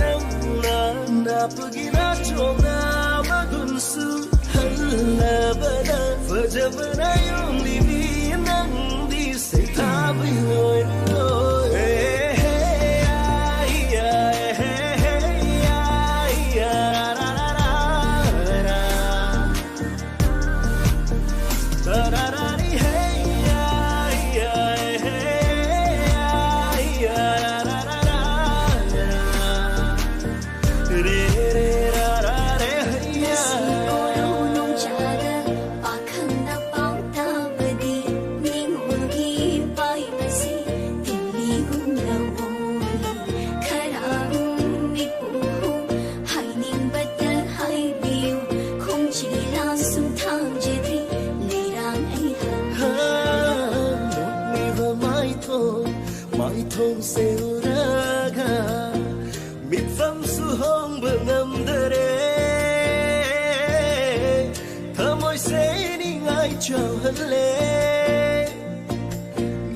ꯅꯪꯅ ꯅꯥꯞꯄꯒꯤ ꯅꯥꯆꯣꯝꯅ ꯃꯒꯨꯟꯁꯨ ꯍꯜꯂꯕꯗ ꯐꯖꯕꯅ ꯌꯣꯝꯂꯤꯕꯤ ꯅꯪꯗꯤ ꯁꯩꯊꯥꯕꯤ ꯑꯣꯏꯔꯣꯏ꯫ ꯊꯣꯡꯁꯦ ꯎꯔꯒ ꯃꯤꯠꯐꯝꯁꯨ ꯍꯣꯡꯕ ꯉꯝꯗꯔꯦ꯫ ꯊꯃꯣꯏꯁꯦ ꯅꯤꯡꯉꯥꯏ ꯆꯥꯎꯍꯜꯂꯦ꯫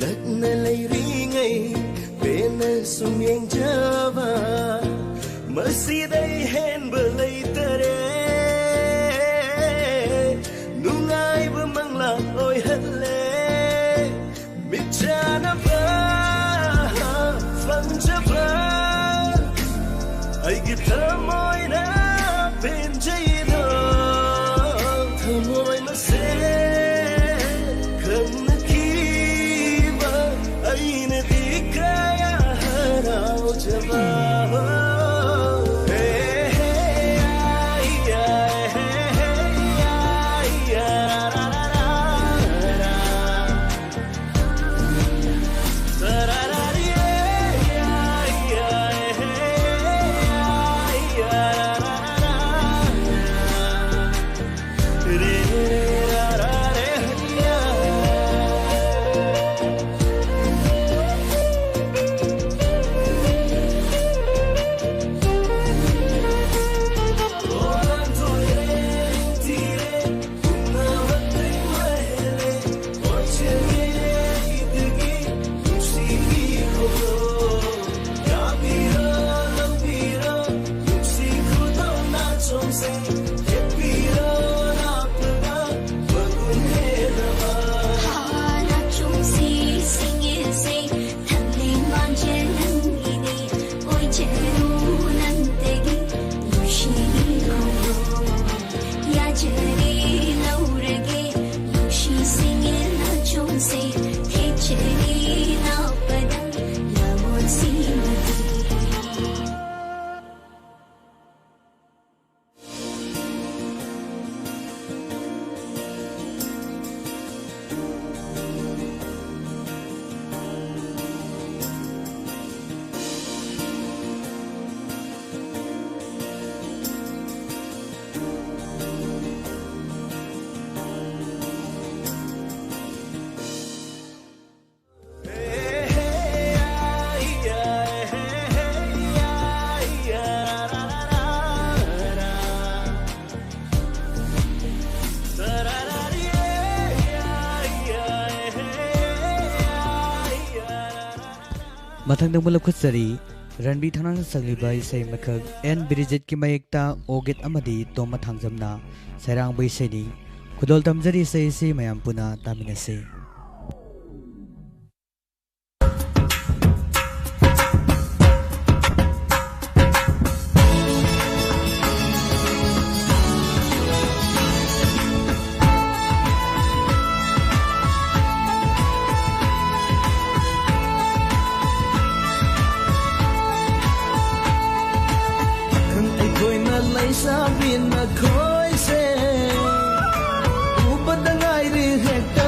ꯅꯛꯅ ꯂꯩꯔꯤꯉꯩ ꯄꯦꯟꯅ ꯁꯨꯝ ꯌꯦꯡꯖꯕ, ꯃꯁꯤꯗꯩ ꯍꯦꯟꯕ ꯂꯩꯇꯔꯦ꯫ ꯅꯨꯡꯉꯥꯏꯕ ꯃꯪꯂꯥꯟ ꯑꯣꯏꯍꯜꯂꯦ꯫ ꯃꯤꯠꯆꯥꯟꯅꯕ ꯐꯪꯖꯕ, ꯑꯩꯒꯤ ꯊꯃꯣꯏꯅ ꯄꯦꯟꯖꯩꯗꯣ꯫ ꯊꯃꯣꯏ ꯃꯁꯦꯟ ꯈꯪꯅꯈꯤꯕ, ꯑꯩꯅꯗꯤ ꯀꯌꯥ ꯍꯔꯥꯎꯖꯕ꯫ ꯃꯊꯪꯗ ꯑꯃꯨꯛ ꯂꯧꯈꯠꯆꯔꯤ ꯔꯟꯕꯤ ꯊꯧꯅꯥꯅ ꯁꯛꯂꯤꯕ ꯏꯁꯩ ꯑꯃꯈꯛ, ꯑꯦꯟ ꯕꯤꯔꯤꯖꯤꯠꯀꯤ ꯃꯌꯦꯛꯇ ꯑꯣꯒꯤꯠ ꯑꯃꯗꯤ ꯇꯣꯝꯕ ꯊꯥꯡꯖꯝꯅ ꯁꯩꯔꯥꯡꯕ ꯏꯁꯩꯅꯤ꯫ ꯈꯨꯗꯣꯜ ꯇꯝꯖꯔꯤ ꯏꯁꯩ ꯑꯁꯤ ꯃꯌꯥꯝ ꯄꯨꯟꯅ ꯇꯥꯃꯤꯟꯅꯁꯤ꯫ ꯑꯩꯈꯣꯏꯅ ꯂꯩꯁꯥꯕꯤ ꯅꯈꯣꯏꯁꯦ ꯎꯕꯗ ꯉꯥꯏꯔꯤ ꯍꯦꯛꯇ,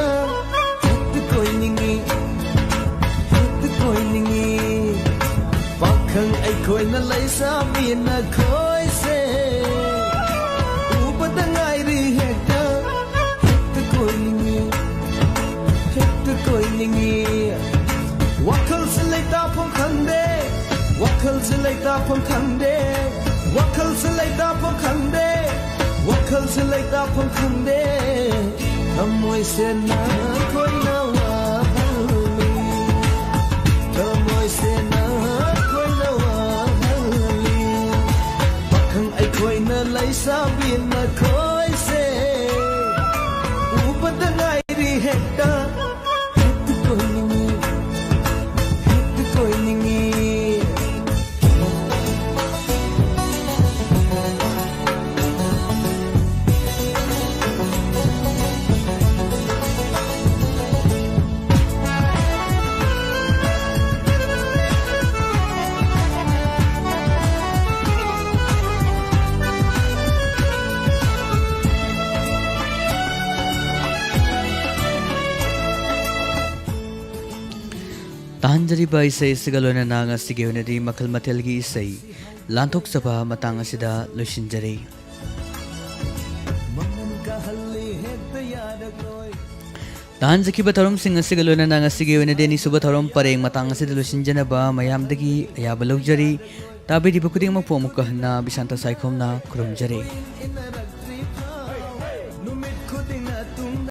ꯍꯦꯛꯇ ꯀꯣꯏꯅꯤꯡꯉꯤ, ꯍꯦꯛꯇ ꯀꯣꯏꯅꯤꯡꯉꯤ꯫ ꯄꯥꯈꯪ ꯑꯩꯈꯣꯏꯅ ꯂꯩꯁꯥꯕꯤ ꯅꯈꯣꯏꯁꯦ ꯎꯕꯗ ꯉꯥꯏꯔꯤ ꯍꯦꯛꯇ, ꯍꯦꯛꯇ ꯀꯣꯏꯅꯤꯡꯉꯤ, ꯍꯦꯛꯇ ꯀꯣꯏꯅꯤꯡꯉꯤ꯫ ꯋꯥꯈꯜꯁꯦ ꯂꯩꯇꯥꯐꯝ ꯈꯪꯗꯦ, ꯋꯥꯈꯜꯁꯦ ꯂꯩꯇꯥꯐꯝ ꯈꯪꯗꯦ, ꯋꯥꯈꯜꯁꯦ ꯂꯩꯇꯥꯐꯝ ꯈꯪꯗꯦ, ꯋꯥꯈꯜꯁꯦ ꯂꯩꯇꯥꯐꯝ ꯈꯪꯗꯦ꯫ ꯊꯃꯣꯏꯁꯦ ꯅꯈꯣꯏꯅ ꯋꯥꯍꯜꯂꯤ, ꯊꯃꯣꯏꯁꯦ ꯅꯈꯣꯏꯅ ꯋꯥꯍꯜꯂꯤ꯫ ꯄꯥꯈꯪ ꯑꯩꯈꯣꯏꯅ ꯂꯩꯁꯥꯕꯤ ꯅꯈꯣꯏꯁꯦ ꯎꯕꯗ ꯉꯥꯏꯔꯤ ꯍꯦꯛꯇ, ꯍꯦꯛꯇ ꯀꯣꯏꯅꯤꯡꯉꯤ, ꯍꯦꯛꯇ ꯀꯣꯏꯅꯤꯡꯉꯤ꯫ ꯇꯥꯍꯟꯖꯔꯤꯕ ꯏꯁꯩ ꯑꯁꯤꯒ ꯂꯣꯏꯅꯅ ꯉꯁꯤꯒꯤ ꯑꯣꯏꯅꯗꯤ ꯃꯈꯜ ꯃꯊꯦꯜꯒꯤ ꯏꯁꯩ ꯂꯥꯟꯊꯣꯛꯆꯕ ꯃꯇꯥꯡ ꯑꯁꯤꯗ ꯂꯣꯏꯁꯤꯟꯖꯔꯦ꯫ ꯇꯥꯍꯟꯖꯈꯤꯕ ꯊꯧꯔꯝꯁꯤꯡ ꯑꯁꯤꯒ ꯂꯣꯏꯅꯅ ꯉꯁꯤꯒꯤ ꯑꯣꯏꯅꯗꯤ ꯑꯅꯤꯁꯨꯕ ꯊꯧꯔꯝ ꯄꯔꯦꯡ ꯃꯇꯥꯡ ꯑꯁꯤꯗ ꯂꯣꯏꯁꯤꯟꯖꯅꯕ ꯃꯌꯥꯝꯗꯒꯤ ꯑꯌꯥꯕ ꯂꯧꯖꯔꯤ꯫ ꯇꯥꯕꯤꯔꯤꯕ ꯈꯨꯗꯤꯡꯃꯛꯄꯨ ꯑꯃꯨꯛꯀ ꯍꯟꯅ ꯕꯤꯁꯥꯟꯇ ꯁꯥꯏꯈꯣꯝꯅ ꯈꯨꯔꯨꯝꯖꯔꯤ꯫